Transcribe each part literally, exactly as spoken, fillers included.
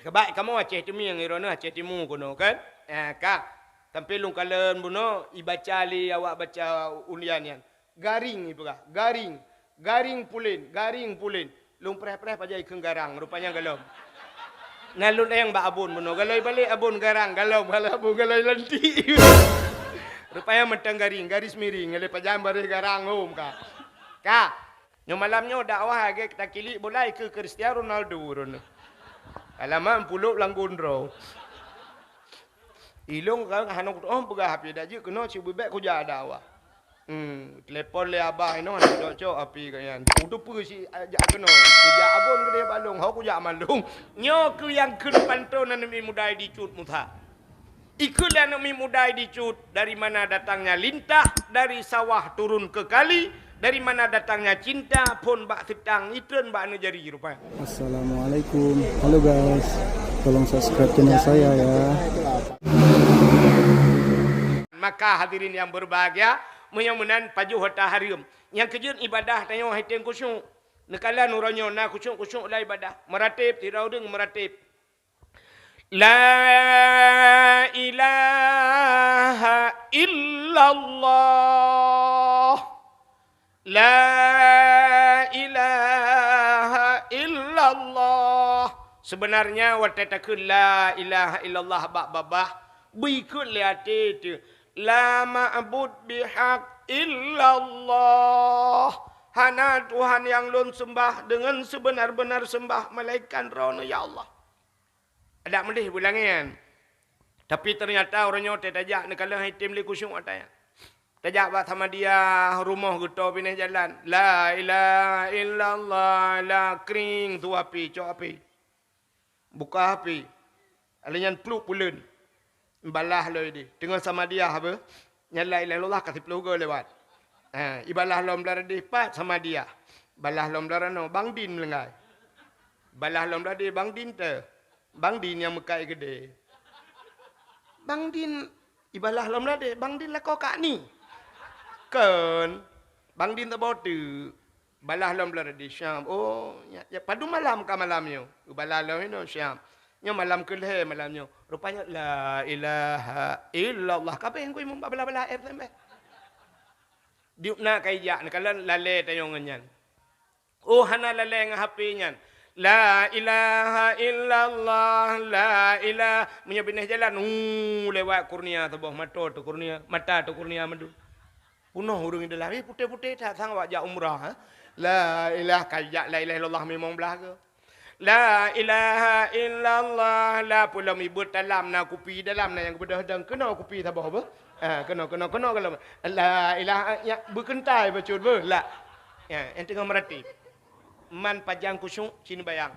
Keubah kamoe Aceh Teumieng, droeneuh Aceh Timu keunoe kan? Ah, ka. Sampoe lôn kalon bunoe, ibaca lé awak baca undian nyan. Garing ipeugah, garing. Garing pulen, garing pulen. Lôn preh-preh pajan ikheun garang, rupanya galom. Na lôn ayang bak abon bunoe, galoi balek abon garang, galom, galom abon, galoi lantik. Rupanya mantong garing, garis miring, lé pajan baréh garang hom ka. Ka. Nyoe malam nyoe dakwah lagèe takilik bola ikheun Cristiano Ronaldo droeneuh. Alamat pulok lam gondrong. Ilôn ka hana kutoh peugah api dak jeuet keunoe cit beubek kujak dakwah. Hmm, telepon lé abah inoe hana cocok api keu nyan. Uteupeue si jak keunoe. Kujak abon keudeh balong, ho kujak mandum. Nyoe keuh nyang kheun panton aneuk miet muda di Cut Musa. Ikheun lé aneuk miet muda di Cut, dari mana datangnya lintah, dari sawah turun ke kali, dari mana datangnya cinta, phon bak seutang, itreun bak aneuk jari rupanya. Assalamualaikum. Halo guys, tolong subscribe channel saya ya. Maka hadirin yang berbahagia, meunyoe meunan pajoh hareuem. Nyang keujeuet ibadah tanyoe hai tem khusyuk. Neukalon uroe nyoe na khusyuk-khusyuk lam ibadah. Meurateb, sidroe ureueng meurateb. La ilaha illallah. La ilaha illallah. Sebenarnya watèe takheun la ilaha illallah bak babah, beuikheun lé até teuh, la ma'bud bihaq illallah. Hana Tuhan nyang lôn seumbah deungon seubeuna-beuna seumbah melainkan Droeneuh ya Allah. Adak meudeh beulangèn. Tapi teunyata uroe nyoe teuh tajak neukalon hai tem lé khusyuk ata nyan. Tajak bak Samadiyah rumoh geuto binéh jalan. La ilaha illallah, la kring tu api, cok api. Buka api. Alèh nyan pluek puleuen. Balah lom ideh. Teungoh Samadiyah beuh. Nyan la ilaha illallah ka siploh goe lewat. Ha, ibalah lom blah deh pat Samadiyah. Balah lom blah ranoe Bang Din meulinggai. Balah lom blah deh Bang Din teuh. Bang Din nyang meukat keudè. Bang Din ibalah lom blah deh, Bang Din lakoe kak ni. Kon, Bang Din teuboh teuk. Balah lom blah deh Syam. Oh, ya, ya, padum malam ka malam nyoe. Balah lom inoe Syam. Nyoe malam keulhèe malam nyoe. Rupanya la ilaha illallah. Kabeh ngui meubalah-balah air sambah. Diuk na kai jak neukalon lalè tanyoe ngon nyan. Oh, hana lalè ngon H P nyan. La ilaha illallah, la ilah. Meunyoe binéh jalan, uh, lewat kurnia saboh, mato teuh kurnia, mata teuh kurnia mandum. Peunoh ureueng di dalam, eh, putéh-putéh that sang awak jak umrah, ha? La ilah, kai jak la ilaha illallah limong blah goe. La ilaha illallah, la pulo mibeuet dalam na kupi, dalam na nyang geubeudôh dong. Keunoe kupi saboh beuh. Ah, keunoe, keunoe, keunoe gohlom. La ilaha, ya, beukeuntai bacut beuh. La. Ya, nyang teungoh meurateb. Man pajan khusyuk, cit neubayang.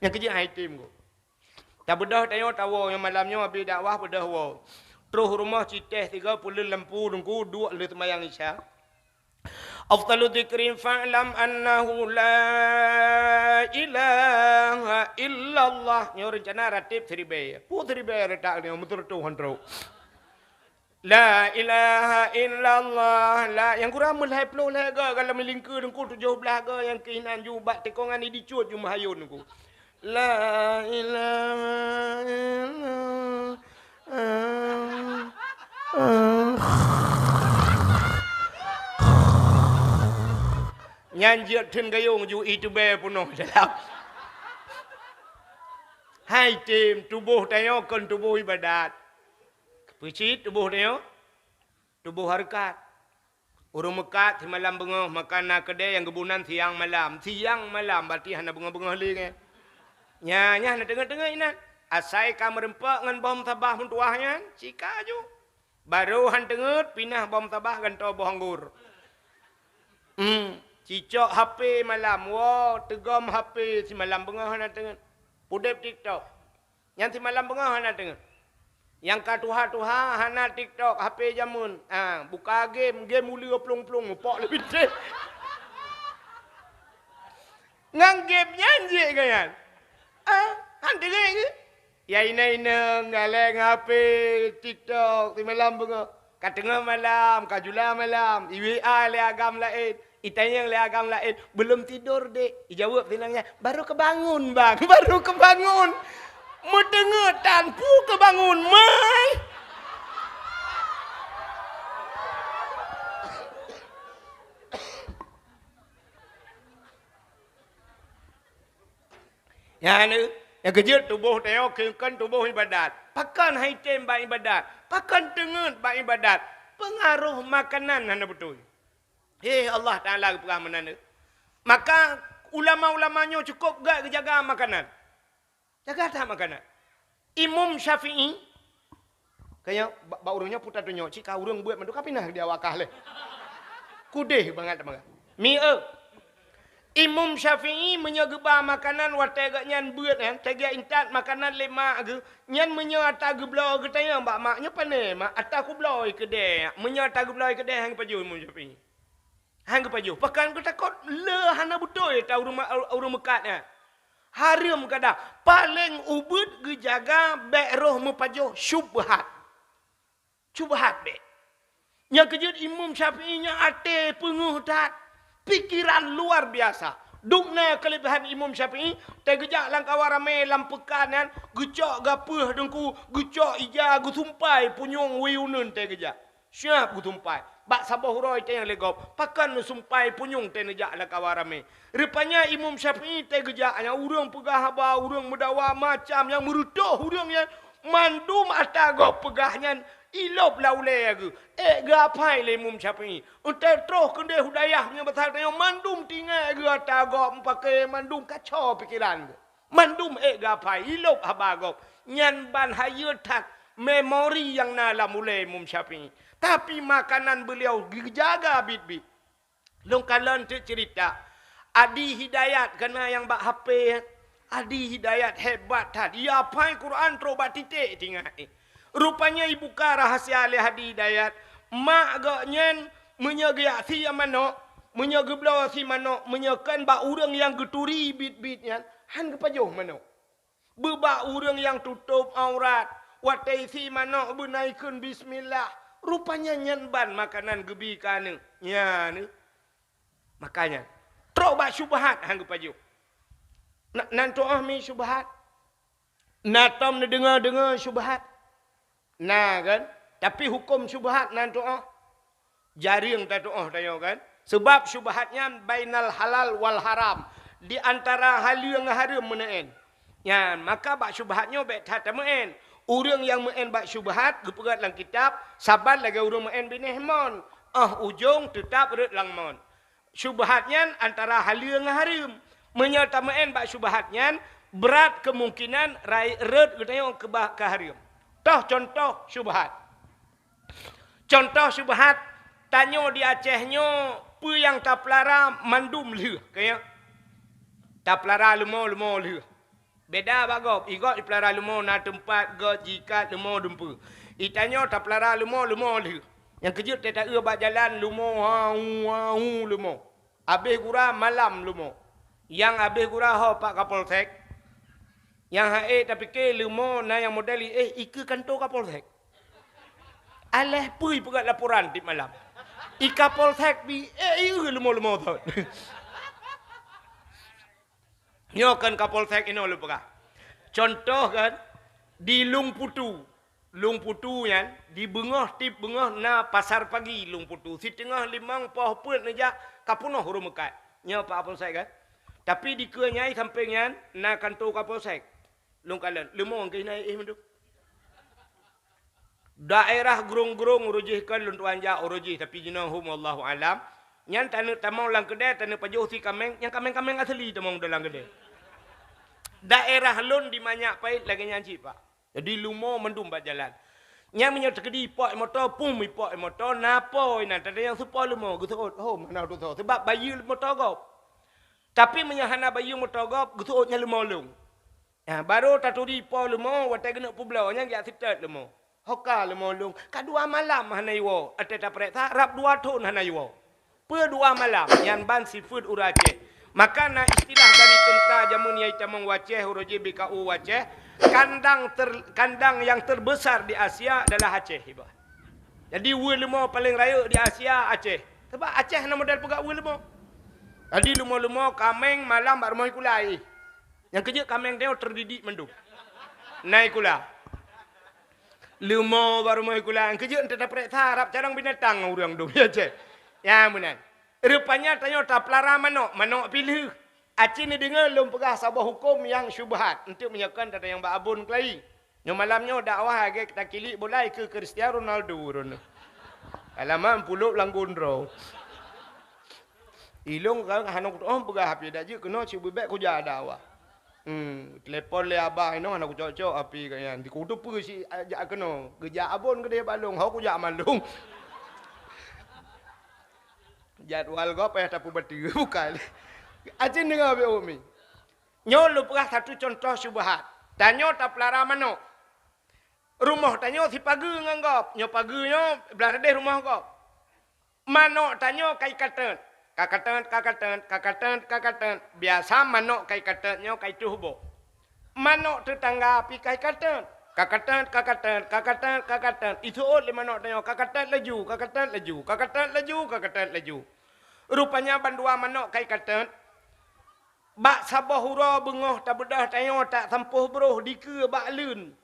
Nyang keujeuet hai tem goe. Tabeudôh tanyoe tawoe, nyang malam nyoe abéh dakwah beudôh woe. Troh rumoh ci teh tiga puluh lampu teungku duek lheueh seumayang Isya. Afdalu dzikri fa'lam annahu la ilaha illallah. Nyoe reuncana rateb siribèe. Peue siribèe reutak nyoe, meuteureutoh han trok. La ilaha illallah. La, nyang kurang meulhèe ploh lhèe goe, kalau meulingkeue teungku tujoh blah goe, nyang keuh inan ju bak tikongan ni dicut ju meuhayôn teungku. La ilaha illallah. Nyan jeuet theun gayong ju itubée peunoh dalam. Hai tem, tuboh tanyoe kon tuboh ibadat. Peue cit tuboh tanyoe? Tuboh hareukat. Ureuëng meukat simalam beungoh maka na keudée nyang geubunan siang malam. Siang malam, berarti hana beungoh-beungoh lé nyan. Nyan, nyan hana teungeut-teungeut inan. Asai ka meureumpok ngon boh meutabah meutuwah nyan, sika ju. Barô han teungeut, pinah boh meutabah gantoe boh anggor. Hmm, cicok H P malam, woe, teugom H P simalam beungoh hana teungeut. Pudeb TikTok. Nyan simalam beungoh hana teungeut. Nyang ka tuha-tuha hana TikTok, H P jameun. Ha, buka game, game uleue plueng-plueng, mupok lé bintéh. Ngon game nyan jeuet keu nyan. Ah, han teungeut keuh? Ya inong-inong, galeng H P, TikTok, simalam beungoh. Ka teungoh malam, ka jula malam, i-W A lé agam laén, itanyong lé agam laén, "Belum tidur, Dek?" Ijaweueb sinan nyan, "Baru kebangun, Bang, baru kebangun." Meuteungeut tan peue keubangon mai. Nyan, nyang keujeuet tuboh tanyoe keu-, kon tuboh ibadat. Pakon han item bak ibadat? Pakon teungeut bak ibadat? Peungaroh makanan hana beutôi. Hé, Allah Taala geupeugah meunan. Maka ulama-ulama nyoe cukôp gét geujaga makanan. Jaga that makanan. Imam Syafi'i, kaya ba-, bak ureuëng nyoe puta tunyok, cit ka ureuëng beuet mandum ka pinah di awak kah lé. Kudeh bangat teuma. Mi eu. Imam Syafi'i meunyoe geuba makanan watée geuh nyan beuet nyan, teugiak intat makanan lé mak geuh, nyan meunyoe ata geubloe geutanyong bak mak nyoe, "Pane mak, ata kubloe keudeh?" Meunyoe ata geubloe keudeh, han geupajoh Imam Syafi'i. Han geupajoh. Pakon geutakot le hana beutôi ata ureuëng ma-, ureuëng meukat nyan. Hareuem kada. Paleng ubeuet geujaga bék roh meupajoh syubhat. Syubhat bék. Nyang keujeuet Imam Syafi'i nyan até peungeuh that, pikeran luar biasa. Dum na keuleubehan Imam Syafi'i, teugeujak lam kawan ramé lam peukan nyan, geucok gapeuh deungku, geucok ija, geusumpai punyueng wiyuneun teugeujak. Siab geusumpai. Bak saboh uroe teuh nyang lé gob, pakon neusumpai punyueng teuh neujak lam kawan ramé. Rupanya Imam Syafi'i teugeujak nyan ureuëng peugah haba, ureuëng meudawa macam nyang meureutoh ureuëng nyan, mandum ata gob peugah nyan ilop lam ulée geuh. Ék geuapai lé Imam Syafi'i. Eunteuk troh keudeh u dayah meunyoe basa tanyoe mandum tinggai geuh ata gob meupaké mandum kacau pikeran geuh. Mandum ék geuapai, ilop haba gob. Nyan ban hayeue that memori nyang na lam ulée Imam Syafi'i. Tapi makanan beuliau geujaga biet-biet. Lôn kalon teuk ceurita. Adi Hidayat kana nyang bak H P. Adi Hidayat hebat that. Ia apai Quran trok bak titék tinggai. Rupanya ibuka rahasia lé Adi Hidayat. Mak gobnyan meunyoe geujak sie manok, meunyoe geubloe sie manok, meunyoe kon bak ureuëng nyang geuturi biet-biet nyan, han geupajoh manok. Beubak ureuëng nyang tutôb aurat, watée sie manok beuna ikheun bismillah, rupanya nyan ban makanan geubi keu aneuk. Nyan, makanya, trok bak syubhat han geupajoh. Na, nan tuoh mi syubhat? Na tom neudeungoe-deungoe syubhat? Na kan? Tapi huköm syubhat nan tuoh? Jareueng tatuoh tanyoe kan? Sebab syubhat nyan bainal halal wal haram, di antara haleue ngon hareuem meuneu'en. Nyan, maka bak syubhat nyoe bék that tameu'en. Ureuëng nyang meu'en bak syubhat geupeugah lam kitab, saban lagée ureuëng meu'en binéh mon, óh ujong teutab rhot lam mon. Syubhat nyan antara haleue ngon hareuem. Meunyoe tameu'en bak syubhat nyan, brat keumungkinan rayeuk rhot geutanyoe keubah keu hareuem. Toh cuntoh syubhat. Cuntoh syubhat, tanyoe di Aceh nyoe peue nyang tapeulara mandum lheueh, ka nyan? Tapeulara leumo, leumo lheueh. Beda bak gob, i gob ipeulara leumo na teumpat, gob jiikat leumo dumpeue. I tanyoe tapeulara leumo, leumo lheueh. Nyang keujeuet teuta-eu bak jalan leumo, hau, hau leumo. Abéh gura malam leumo. Nyang abéh gura ho pak Kapolsek. Nyang ha'e tapike leumo na nyang model i, eh, i keu kanto Kapolsek. Aléh peue ipeugét laporan tiep malam. I Kapolsek bi, eh, i eu leumo-leumo thon. Nyoe kan Kapolsek inoe lôn peugah. Cuntoh kan, di Lueng Putu. Lueng Putu nyan, di beungoh tiep beungoh na pasar pagi Lueng Putu. Siteungoh limong poh peuet neujak ka peunoh ureuëng meukat. Nyoe Pak Kapolsek kan. Tapi dikeue nyai sampéng nyan na kanto Kapolsek. Lôn kalon, leumo keuh na éh mandum. Daerah Grong-Grong uroe jih kan lôn tuan jak uroe jih, tapi jinoe hom wallahu alam. Nyan taneuk tamong lam keudè, taneuk pajoh si kaméng, nyang kaméng-kaméng asli tamong dalam keudè. Daerah lôn di Manyak Pait lagèe nyan cit, Pak. Jadi leumo mandum bak jalan. Nyan meunyoe teukeudi ipok moto, pum ipok moto, na po inan, tanda nyang seupôt leumo, geuseuôt, hom hana dosa. Sebab bayeue moto gob. Tapi meunyoe hana bayeue moto gob, geuseuôt nyan leumo lôn. Nah, barô taturi po leumo, watèe geuneuk peubloe, nyan geujak seutôt leumo. Hoka leumo lôn, ka dua malam hana iwoe, watèe tapareksa, rab dua thon hana iwoe. Peue dua malam, nyan ban sifeuet ureueng Aceh. Maka na istilah dari teuntra jameun nyang itamong u Aceh, uroe jih B K U Aceh, kandang ter-, kandang yang terbesar di Asia adalah Aceh, iba. Jadi, weue leumo paleng rayeuk di Asia, Aceh. Sabab Aceh na model peugah weue leumo. Jadi, leumo-leumo kaméng malam bak rumoh ikulai. Nyang keujeuet kaméng nyoe teudidik mandum. Na i kula. Leumo bak rumoh i kula. Keujeuet teuta preksa rab carông binatang ureuëng dum. Ya, cek. Ya, meunan. Rupanya tanyoe tapeulara manok, manok pih lheueh. Aci neudeungoe lôn peugah saboh huköm nyang syubhat. Enteuk meunyoe kon tatanyong bak abon keulayi. Nyoe malam nyoe dakwah lagée takilik bola keu Cristiano Ronaldo droeneuh. Alamat pulok lam gondrong. Ilong ka hana kutoh peugah api dak jeuet keunoe cit beubek kujak dakwah. Hmm, telepon lé abah inoe hana kucok-cok api ka nyan. Di kutu peue si jak keunoe. Geujak abon keudeh balong, ho kujak mandum. Jadwal gob payah tapeubateue bukan. Acin deungoe beu umi. Nyoe lôn peugah satu contoh syubhat. Tanyoe tapeulara manok. Rumoh tanyoe sipageue ngon gob. Nyoe pageue nyoe blah tadeh rumoh gob. Manok tanyoe kai katet. Ka katet, ka katet, ka katet, ka katet. Biasa manok kai katet nyoe kai tuh boh. Manok teutangga pih kai katet. Ka katet, ka katet, ka katet, ka katet. Iseuôt lé manok tanyoe ka katet laju, ka katet laju, ka katet laju, ka katet laju. Rupanya bandua manok kai katet. Bak saboh uroe beungoh tabeudôh tanyoe tak sampôh broh dikeue bak leuen.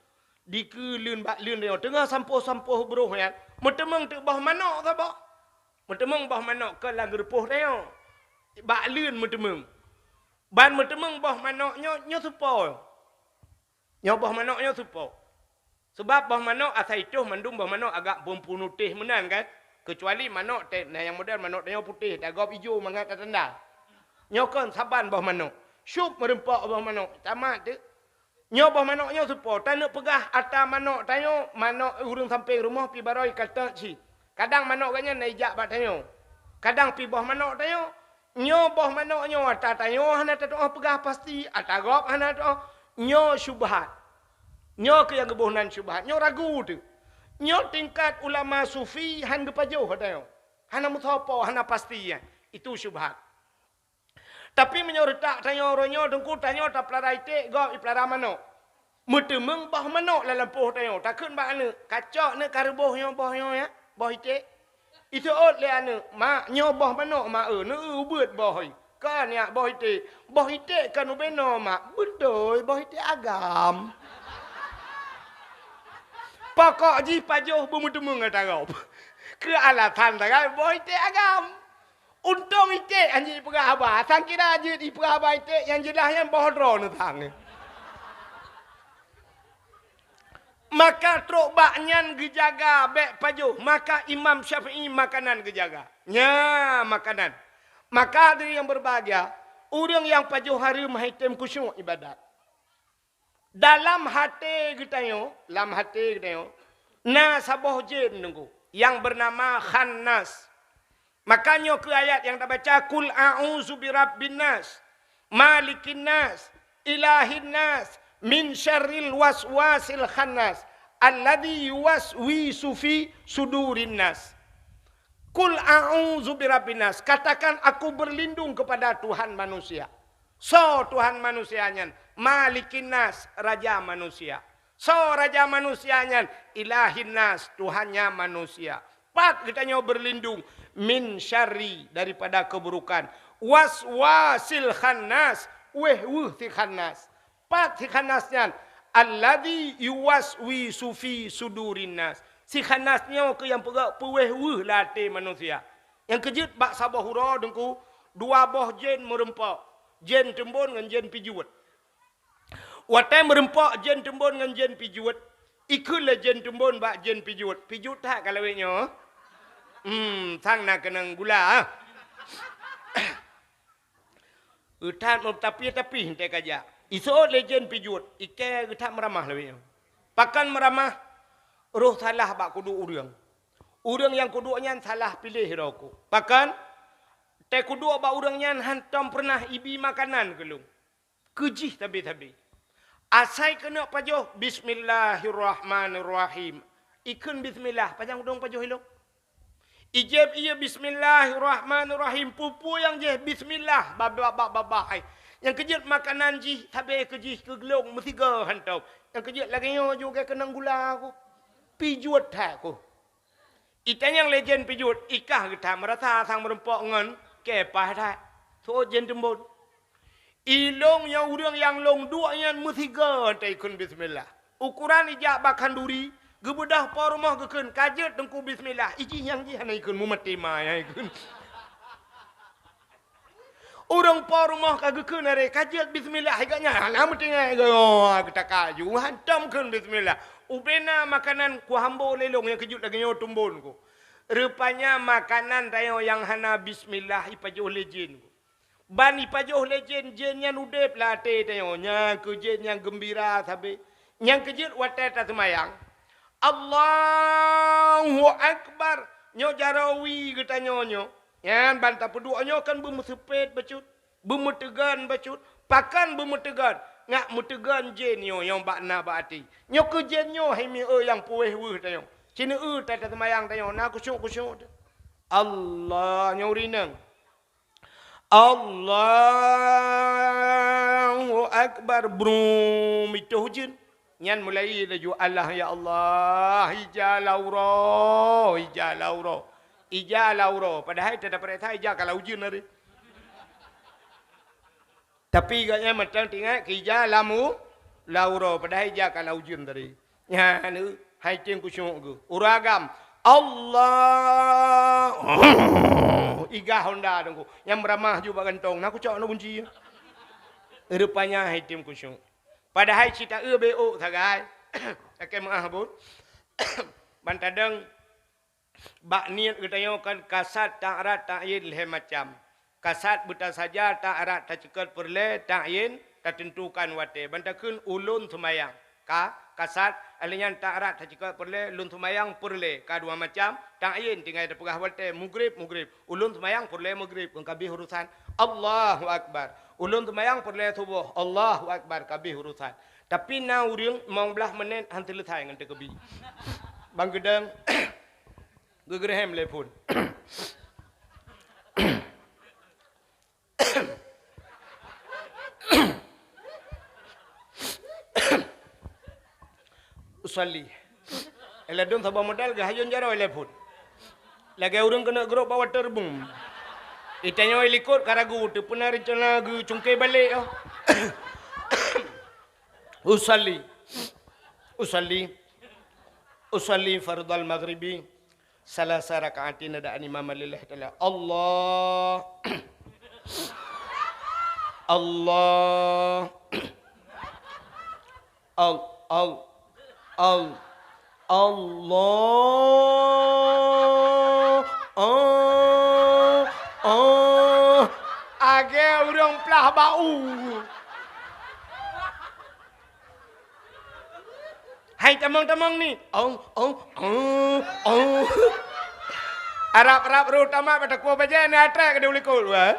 Dikeue leuen bak leuen tanyoe teungoh sampôh-sampôh broh nyan. Meuteumeung teuk boh manok saboh. Meuteumeung boh manok keu lam geurupoh tanyoe. Bak leuen meuteumeung. Ban meuteumeung boh manok nyoe, nyoe supo. Nyoe boh manok nyoe supo. Seubab boh manok asai toh mandum boh manok agak beupunutéh meunan kan. Keucuali manok teh, nah nyang model manok tanyoe putéh, tagob ijo mangat tatanda. Nyoe kon saban boh manok. Syup meureumpok boh manok. Tamat teuk. Nyoe boh manok nyoe supo. Taneuk peugah ata manok tanyoe, manok ureuëng sampéng rumoh pih barô i katet cit. Kadang manok gobnyan na ijak bak tanyoe. Kadang pih boh manok tanyoe. Nyoe boh manok nyoe ata tanyoe hana tatuoh peugah pasti, ata gob hana tatuoh. Nyoe syubhat. Nyoe keuh nyang geuboh nan syubhat. Nyoe ragu teuk. Nyoe tingkat ulama sufi han geupajoh ata nyoe. Hana meusoe po, hana pasti nyan. Itu syubhat. Tapi meunyoe reutak tanyoe uroe nyoe teungku tanyoe tapeulara iték gob ipeulara manok. Meuteumeung boh manok lam lampôh tanyoe, takheun bak aneuëk, "Kacok neuëk ka reuboh nyoe boh nyoe ya, boh iték." Iseuôt lé aneuëk, "Mak, nyoe boh manok mak eu, neueu ubeuet boh i." "Kon yak boh iték." "Boh iték kon ubenoe mak." "Beutôi, boh iték agam." Pokok jih pajoh beumeuteumeung ata gob. Keu alasan sagai boh iték agam. Untông iték han jeuet peugah haba, sang kira jeuet ipeugah haba iték nyang jeulaih nyan boh droe neusang. Maka trok bak nyan geujaga bék pajoh, maka Imam Syafi'i makanan geujaga. Nya makanan. Maka hadirin yang berbahagia, ureuëng nyang pajoh hareuem han item khusyuk ibadat. Dalam haté geutanyoe, lam haté geutanyoe, na saboh jén teungku nyang beunama Khannas. Maka nyoe keuh ayat nyang tabaca, "Qul a'udzu birabbin nas, malikin nas, ilahin nas, min syarril waswasil khannas, alladzi yuwaswisu fi sudurin nas." "Qul a'udzu birabbin nas." Katakan, "Aku berlindung kepada Tuhan manusia." Soe Tuhan manusia nyan? Malikin nas, raja manusia. Soe raja manusia nyan? Ilahin nas, Tuhannya manusia. Pat geutanyoe berlindung, min syarri, daripada keburukan, waswasil khannas, wéh-weuh si khannas. Pat si khannas nyan? Alladzi yuwaswisu fi sudurin nas. Si khannas nyoe keuh nyang peugah peuwéh-weuh lam até manusia. Nyang keujeuet bak saboh uroe teungku, dua boh jén meureumpok, jén teumbon ngon jén pijuet. Watée meureumpok jén teumbon ngon jén pijuet, ikheun lé jén teumbon bak jén pijuet, "Pijuet that ka lawét nyoe?" "Hmm, sang na keunong gula." Geutat meutapih-tapih teuka jak. Iseuôt lé jén pijuet, ikée geutat meuramah lawét nyoe. Pakon meuramah? Roh salah bak kuduek ureuëng. Ureuëng nyang kuduek nyan salah piléh droe ku. Pakon? Tée kuduek bak ureuëng nyan hantom peureunah ibi makanan keu lôn. Keujih sabe-sabe. Asai keuneuk pajoh, "Bismillahirrahmanirrahim." Ikheun bismillah, pajan udong pajoh ilong. Ijeb ié bismillahirrahmanirrahim, peue-peue nyang jih bismillah, babah-babah hai. Nyang keujeuet makanan jih, sabe keujih keu glong meusigoe hantom. Nyang keujeuet lagée nyoe juga keunong gula ku. Pijuet that ku. Itanyong lé jén pijuet, ikah geutam rasa sang meurumpok ngon kepah that. Soe jén teumbon. Ilong nyang ureuëng nyang long duek nyan meusigoe teuikheun bismillah. Ukoran ijak bak khanduri, geubeudôh po rumoh geukheun, "Ka jeuet Teungku bismillah." Ijih nyang jih hana ikheun, mumaté ma nyang ikheun. Ureuëng po rumoh ka geukheun aré, "Ka jeuet bismillah," gobnyan hana meutinggai, oh, geutaka aju, hantom kheun bismillah. Ubena makanan kuhambo lé lôn nyang keujeuet lagée nyoe tumbon ku. Rupanya makanan tanyoe nyang hana bismillah ipajoh lé jén ku. Ban ipajoh lé jén, jén nyan udeb lam até tanyoe. Nyan keuh jén nyang geumbira sabe. Nyang keujeuet watée taseumayang, "Allahu Akbar!" Nyoe jaroe wie geutanyoe nyoe. Nyan ban tapeuduek nyoe kan beumeuseupet bacut, beumeuteugon bacut. Pakon beumeuteugon? Ngat meuteugon jén nyoe nyang bak na bak até. Nyoe keuh jén nyoe hai mieu nyang puweh weueh tanyoe. Sineue taseumayang tanyoe na khusyuk-khusyuk teuh. Allah nyoe urineueng. Allahu Akbar, brum, itoh jén. Nyan mulai laju, "Allah, ya Allah, ija lam uroe, ija lam uroe, ija lam uroe." Padahai teudapat rasa ija ka lam ujeuen tadi. Tapi gobnyan mantong teuingat keu ija lam u-, lam uroe, padahai ija ka lam ujeuen tadi. Nyan, hai tem khusyuk geuh. Ureuëng agam, Allah! Igah honda teungku. Nyang meuramah ju bak gantong. Na kucok na kunci. Rupanya hai tem khusyuk. Padahai cit taeu bé ôk sagai. Lakée meuáh buet. Ban tadong Bak niet geutanyoe kan kasad ta'arat ta'yin lhée macam. Kasad beutasaja ta'arat taceukot peureulée, ta'yin tateuntukan watée. Ban takheun ulôn seumayang. Ka, kasad, alheuh nyan ta'arat taceukot peureulée, lôn seumayang peureulée. Ka dua macam, ta'yin tinggai tapeugah watée, mugrib, mugrib. Ulôn seumayang peureulée mugrib, kon kabéh urusan. Allahu Akbar. Ulôn seumayang peureulée suboh. Allahu Akbar, kabéh urusan. Tapi na ureuëng limong blaih menét han seuleusai ngon teukeubie. Ban geudong, Geugreuhem lé phon. Usalli. Ladôm saboh modal geuhayôn jaroe lé phon. Lagée ureuëng keuneuk grôp bak water boom. Itanyoe likot ka ragu, teupeuna reuncana geucungké balek, oh. Usalli. Usalli. Usalli fardhal maghribi. Salasa raka'atin adaan imaman lillahi ta'ala. Allah. Allah. Al, al, al, Allah. Ah, ah. Agée ureuëng plah bak u. Hai tamong-tamong ni. Ong, ong, ong, ong. Arab-arab roh tamat bak takue bajée na trek di ulikot, wah.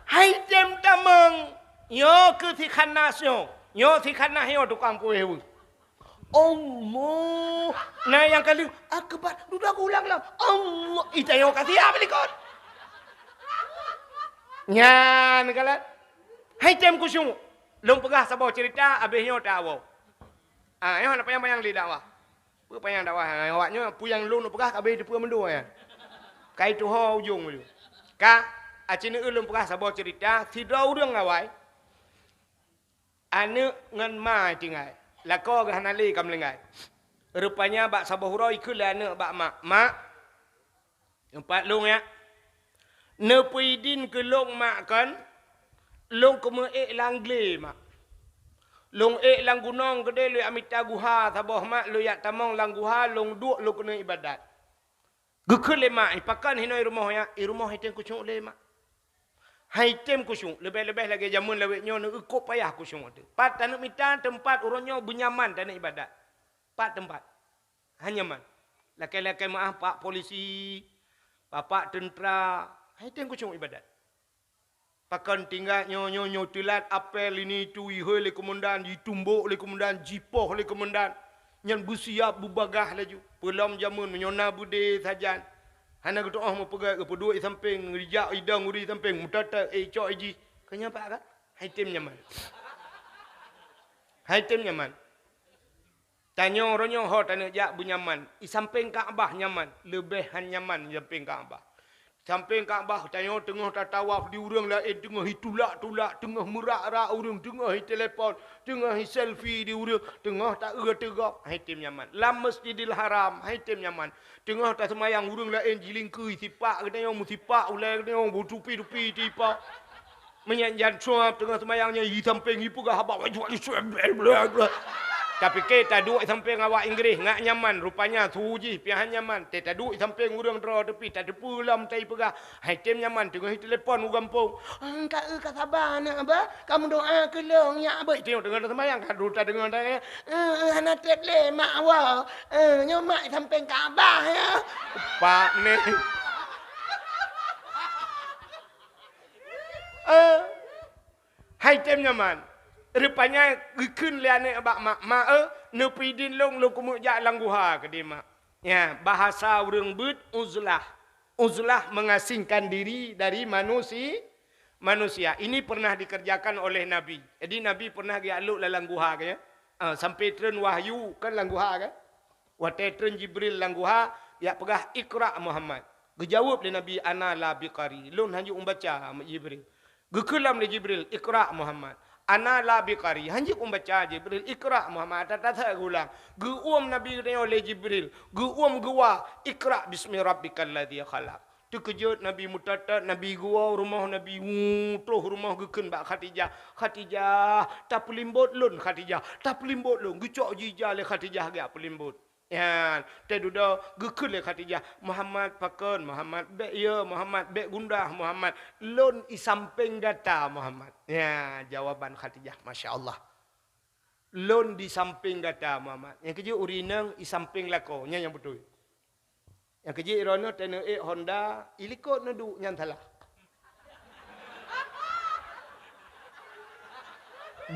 Hai tem tamong. Nyoe keuh si khanas nyoe. Nyoe si khanas nyoe tukang kueh weueh. Allah. Na nyang ka lheueh, akbar. Dudoe geulang lam. Allah. Ita nyoe ka siap likot. Nyan kalon. Hai tem khusyuk. Lôn peugah saboh cerita, abéh nyoe tawoe. Ah, nyoe hana panyang-panyang lé dakwah. Peue panyang dakwah, ah, awak nyoe peue nyang lôn peugah ka abéh teupeue mandum nyan. Kai tuho ujong tu. Ka, aci neueu lôn peugah saboh cerita, sidroe ureuëng awai. Aneuëk ngon ma tinggai. Lakoe geuh hana lé ka meulinggai. Rupanya bak saboh uroe ikheun lé aneuëk bak mak, "Mak, teumpat lôn ya. Neupeuidin keu lôn mak kon, lôn keumeuék lam glé mak. Lôn ék lam gunong keudeh lôn jak mita guha saboh mak, lôn jak tamong lam guha, lôn duek lôn keuneuk ibadat." Geukheun lé mak, "Pakon hinoe i rumoh ya?" "I rumoh hai tem khusyuk lé mak." Hai tem khusyuk, leubeh-leubeh lagée jameun lawét nyoe neueu kok payah khusyuk teuh. Pat taneuk mita teumpat uroe nyoe beunyaman taneuk ibadat. Pat teumpat. Hana nyaman. Lakée-lakée meuáh pak polisi, bapak teuntra, hai tem khusyuk ibadat. Pakon tinggai nyoe, nyoe, nyoe teulat apel ini itu ihôi lé keumandan, jitumbok lé keumandan, jipoh lé keumandan. Nyan beusiap beubagaih laju. Peulom jameun meunyoe na beudé sajan. Hana geutu'oh meupeugah geupeuduek i sampéng, geujak idong ureuëng i sampéng, meutatap, eh, cok iji. Keu nyan pat ka? Hai tem nyaman. Hai tem nyaman. Tanyoe uroe nyoe ho taneuk jak beunyaman. I sampéng Ka'bah nyaman, leubeh han nyaman i sampéng Ka'bah. Sampéng Ka'bah, tanyoe teungoh tatawaf di ureuëng laén, teungoh itulak-tulak, teungoh meurak-rak ureuëng, teungoh itelepon, teungoh iselfie di ureuëng, teungoh taeu teugok, hai tem nyaman. Lam Masjidil Haram, hai tem nyaman. Teungoh taseumayang ureuëng laén jilingkui, sipak geutanyoe meusipak, ulée geutanyoe beutupi-tupi tipak. Meunyan jan suab teungoh seumayang nyan, i sampéng ipeugah haba. Tapike taduek i sampéng awak Inggréh, ngak nyaman, rupanya su jih piahan nyaman. Teuh taduek i sampéng ureuëng droe teupih, tateupeue lom taipeugah. Hai tem nyaman teungoh itelepon u gampông. "Engka eu ka saba aneuk abah, ka meudoa keu lôn ya abah." Teungoh, teungoh taseumayang ka dulu tadeungoe, "Eh, eh, hana treb lé mak wa. Eh, nyoe mak i sampéng Ka'bah ya." Pak ni. Eh. Hai tem nyaman. Rupanya geukheun lé aneuk bak mak, "Mak, eh, neupeudin lôn, lôn keumeuk jak lam guha," keudeh mak. Ya, bahasa ureuëng beuet uzlah. Uzlah mengasingkan diri dari manusi-, manusia. Ini pernah dikerjakan oleh Nabi. Jadi Nabi pernah geujak lhok lam guha, kan, ya? Ah, sampai treun wahyu kan lam guha, kan? Watée treun Jibril lam guha, jak peugah, "Iqra Muhammad." Geujaweueb lé Nabi, "Ana la biqari." "Lôn hanjeuet meubaca, Jibril." Geukheun lom lé Jibril, "Iqra Muhammad." "Ana la biqari." Hanjeuet meubaca, Jibril. "Iqra Muhammad." Ata-ata geulang. Geuuem Nabi geutanyoe lé Jibril. Geuuem geuwa, "Iqra bismi rabbikal ladzi khalaq." Teukeujot Nabi meutot-tot, Nabi geuwoe rumoh Nabi, wu, troh rumoh geukheun bak Khadijah. "Khadijah, tapeulimbot lôn, Khadijah, tapeulimbot lôn." Geucok jih ija lé Khadijah geujak peulimbot. Ya, teududoe geukheun lé Khadijah, "Muhammad pakon, Muhammad, bék ye, Muhammad, bék gundah, Muhammad. Lôn i sampéng gata, Muhammad." Ya, jawaban Khadijah, masya Allah. "Lôn di sampéng gata, Muhammad." Nyang keujeuet ureuëng inong i sampéng lakoe, nyan nyang beutôi. Nyang keujeuet droeneuh teuneuk ék Honda, i likot neuduek, nyan salah.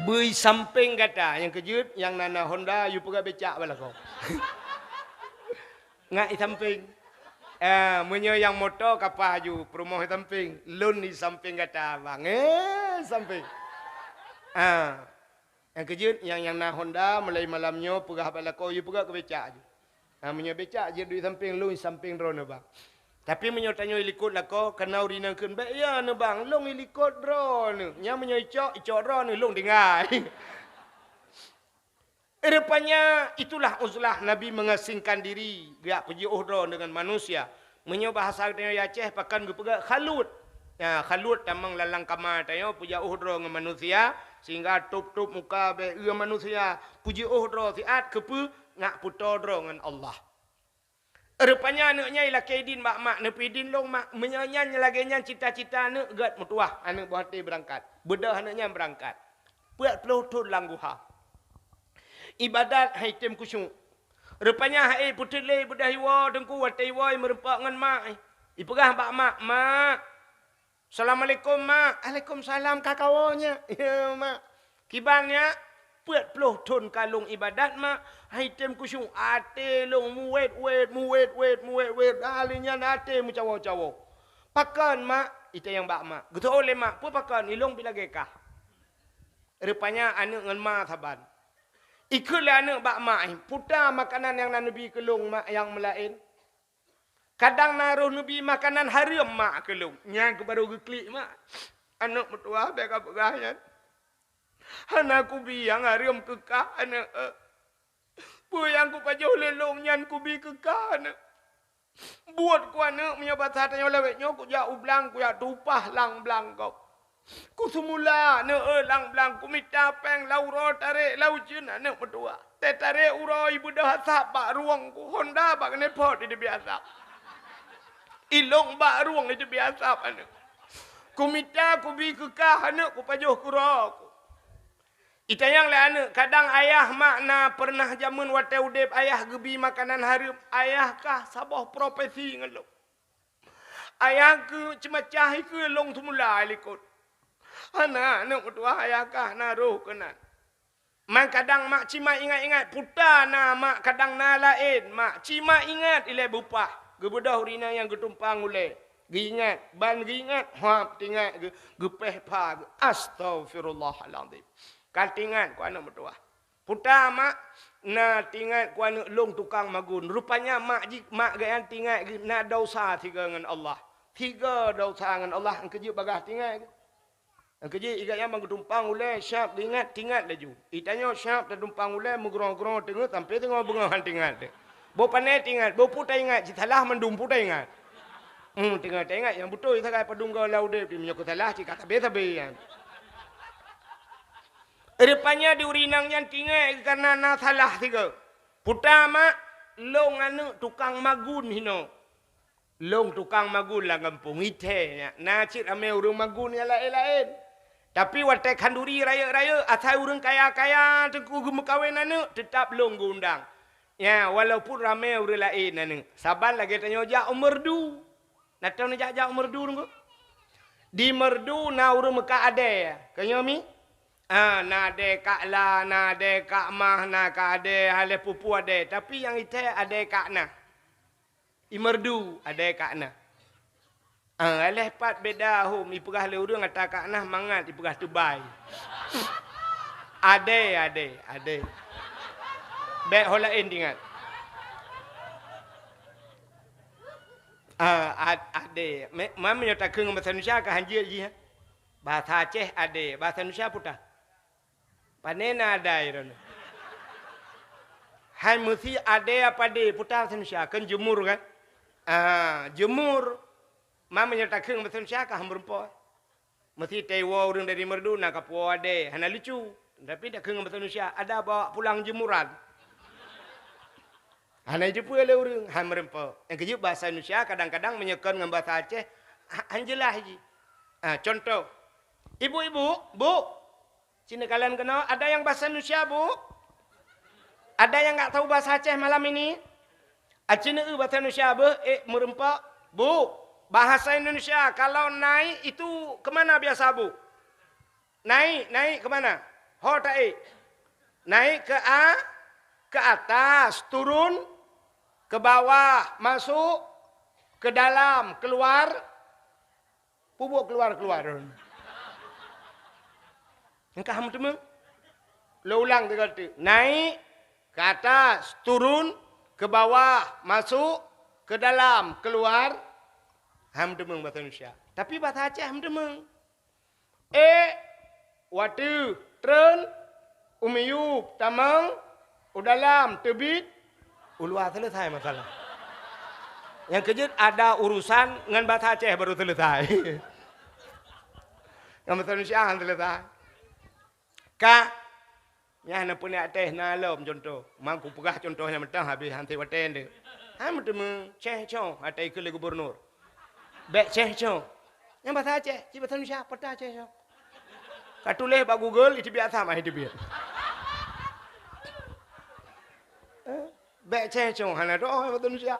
Beu i sampéng gata, nyang keujeuet nyang na, na Honda, yue peugah becak bak lakoe. Ngak i sampéng. Ah, meunyoe nyang moto ka paih aju, peurumoh i sampéng. "Lôn i sampéng gata, bang." Eh, sampéng. Ah. Nyang keujeuet, nyang, nyang na Honda, mulai malam nyoe peugah bak lakoe, yue peugah keu becak aju. Ha, meunyoe becak jeuet duek sampéng, lôn sampéng droeneuh bang. Tapi meunyoe tanyoe i likot lakoe, kana ureuëng inong kheun, "Bék ye neuh bang, lôn i likot droeneuh." Nyan meunyoe icok, icok droeneuh, lôn tinggai. Rupanya itulah uzlah Nabi mengasingkan diri, geujak peujiôh droe deungon manusia. Meunyoe bahasa geutanyoe Aceh, pakon geupeugah khalut. Ya, khalut tamong lam kama tanyoe peujiôh droe ngon manusia, sehingga tôb-tôb muka bak manusia, peujiôh droe siat keupeue, ngak peutoe droe ngon Allah. Rupanya aneuk nyan ilakée idin bak mak, "Neupeudin lôn, Mak." Meunyoe nyan lagée nyan cita-cita aneuk, gét meutuwah aneuk boh até beurangkat. Beudôh aneuk nyan beurangkat. Peuet ploh thon lam guha. Ibadat hai tem khusyuk. Rupanya hai peuteulée beudôh iwoe teungku, watée iwoe meureumpok ngon mak. Ipeugah bak mak, "Mak, assalamualaikum, Mak." "Alaikumsalam, ka kawoe nyak." "Ya, Mak." "Kiban nyak?" "Peuet ploh thon ka lôn ibadat, Mak. Hai tem khusyuk, até lôn muwét-wét, muwét-wét, muwét-wét. Ahli nyan até meucawoe-cawoe." "Pakon, Mak?" Itanyong bak mak. Geutanyong lé mak, "Peue pakon?" "Ilôn pih lagée kah." Rupanya aneuk ngon ma saban. Ikheun lé aneuk bak mak, "Puta makanan nyang na neubi keu lôn, Mak, nyang meulaén. Kadang na roh neubi makanan hareuem, Mak, keu lôn." Nyan keuh barô geuklik mak. "Aneuk meutuwah, bék kapeugah nyan. Hana kubi nyang hareuem keu kah, aneuk. Peue nyang kupajoh lé lôn nyan kubi keu kah, aneuk. Buet ku, aneuk, meunyoe basa tanyoe lawét nyoe, kujak u blang, kujak tupah lam blang gob. Kuseumula, aneuk, lam blang, kumita péng lam uroe, tarek lam ujeuen, aneuk meutuwah. Teutarek uroe, ibeudôh asap bak rueng ku, honda bak keuneuk phot iteubiet asap. Ilôn bak rueng iteubiet asap, aneuk. Kumita kubi keu kah, aneuk, kupajoh keu uroe ku." Itanyong lé aneuk, "Kadang ayah mak na peureunah jameun watée udeb ayah geubi makanan hareuem, ayah kah saboh profesi ngon lôn. Ayah keuh ceumacah ikheun lôn seumula likot." "Hana, aneuk meutuwah, ayah kah na roh keunan. Man kadang mak cimat ingat-ingat, puta na mak kadang na laén, mak cimat ingat ilée beupah." Geubeudôh ureuëng inong nyang geutumpang ulée. Geuingat, ban geuingat, hap teuingat geu-, geupéh pha geu-, astagfirullahalazim. Ka teuingat ku aneuk meutuwah. "Puta mak, na teuingat ku aneuk lôn tukang magun." Rupanya mak jih, mak geuh nyan teuingat geuh na desya sigoe ngon Allah. Tiga desya ngon Allah, nyang keujeuet bagaih teuingat. Nyang keujeuet igat nyan ban geutumpang ulèe, siap geuingat, teuingat laju. Itanyoe siap tatumpang ulèe, meugrong-grong teungeut sampoe teungoh beungoh han teuingat. Boh pané teuingat, boh peue taingat, cit salah mandum peue taingat. Hmm, teungoh taingat nyang beutôi sagai padum goe lam udép, meunyoe keu salah cit ka sabe-sabe nyan. Rupanya di ureueng inong nyan teuingat kareuna na salah sigoe. Peue ta mak, lôn aneuk tukang magun hinoe. Lôn tukang magun lam gampông, ithèe nyan. Na cit ramè ureueng magun nyang laén-laén. Tapi watèe khanduri rayeuk-rayeuk, asai ureueng kaya-kaya teungku geumeukawen aneuk, teutab lôn geuundang. Nyan, walaupun ramè ureueng laén aneuk. Saban lagèe tanyoe jak u Meureudu. Na teuh neujak-jak u Meureudu teungku? Di Meureudu na ureueng meukat adèe. Keunyoe mi? Ah, na adèe Kak La, na adèe Kak Mah, na ka adèe, haleh pupu adèe. Tapi nyang ithèe adèe Kak Na. I Meureudu adèe Kak Na. Ah, aléh pat beda hom ipeugah lé ureueng ata Kak Na mangat ipeugah teubai. Adèe, adèe, adèe. Bèk ho laén teuingat. Ah, ad-, adèe. Me-, ma meunyoe takheun ngon basa Indonesia ka han jeuet jih, ha? Basa Aceh adèe, basa Indonesia peue ta? Pane na adèe droeneuh? Hai meusi adèe apa dèe, peue ta basa Indonesia, kan jemur kan? Ah, jemur. Ma meunyoe takheun basa Indonesia ka han meureumpok. Meusi tawoe ureueng dari Meureudu na kapuwoe adèe, hana lucu. Tapi takheun ngon basa Indonesia, ada bawa pulang jemuran. Hana jiteupeue lé ureueng, han meureumpok. Nyang keujeuet basa Indonesia kadang-kadang meunyoe kon ngon basa Aceh, ha-, han jeulaih jih. Ah, contoh. Ibu-ibu, Bu, sini kalian keunoe, ada yang bahasa Indonesia, Bu? Ada yang nggak tahu bahasa Aceh malam ini? Aci neueu bahasa Indonesia beuh, ék meureumpok. Bu, bahasa Indonesia, kalau naik itu ke mana biasa, Bu? Naik, naik ke mana? Ho taék. Naik ke a-, ke atas, turun, ke bawah, masuk, ke dalam, keluar. Peubuet keuluwa-keuluwa droeneuh. Engkah meuteumé? Lôn ulang tiga kali. Naik, ke atas, turun, ke bawah, masuk, ke dalam, keluar. Han meuteumé bahasa Indonesia. Tapi bahasa Aceh meuteumé. Ék, u ateueh, treun, u miyueb, tamong, u dalam, teubiet, u luwa, selesai masalah. Nyang keujeuet ada urusan ngon bahasa Aceh baru selesai. Ngon bahasa Indonesia han selesai. Ka, nyan na peuneuk teh na lom contoh. Mang kupeugah contoh nyang mantong habéh han sép watèe nyoe. Han meuteumé ceh cong ata ikeue lé gubernur. Bèk ceh cong. Nyang bahasa Aceh, cit bahasa Indonesia, peue ta ceh cong. Ka tuléh bak Google, iteubiet asam, ah, iteubiet. Eh, bèk ceh cong, hana doh bahasa Indonesia.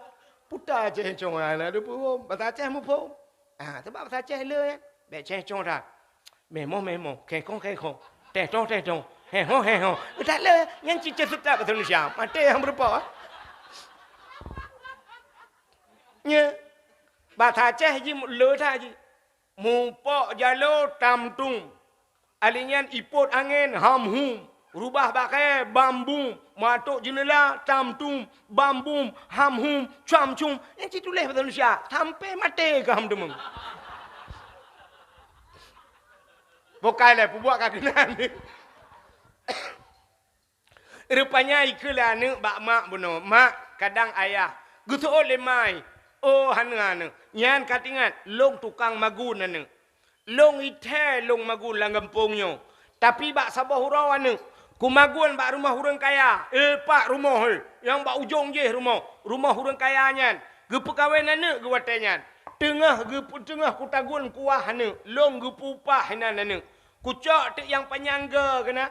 Peue ta ceh cong, hana teupeue. Bahasa Aceh muphom. Ah, sabab bahasa Aceh le, eh. Bèk ceh cong that. Meh moh, meh moh, kheh khoh, kheh khoh. Teh toh, teh toh. Heh hoh, heh hoh. That le, nyan cit ceh seutôt bahasa Indonesia. Maté nyang beureupa, ah. Nyoe, bahasa Aceh jih le that jih. Mupok jaloe tam tum. Alèh nyan ipot angén ham hum. Rubah bak kayèe bam bum. Matok jeuneula tam tum, bam bum, ham hum, cuam cum. Nyan cit tuléh bahasa Indonesia. Sampoe maté keu han meuteumé. Bukai lé, peubuet ka keunan. Rupanya ikeue lé aneuk bak mak bunoe, "Mak, kadang ayah geuseuôt lé mai." "Oh, hana, aneuk. Nyan ka teuingat, lôn tukang magun, aneuk. Lôn ithèe lôn magun lam gampông nyoe. Tapi bak saboh uroe, aneuk, kumagun bak rumoh ureueng kaya. Eh, pat rumoh, eh, nyang bak ujong jih rumoh. Rumoh ureueng kaya nyan. Geupeukawen aneuk geuh watèe nyan. Teungoh geupeu-, teungoh kutagun kuah aneuk, lôn geupeu-upah inan aneuk. Kucok teuk nyang panyang goe keunan."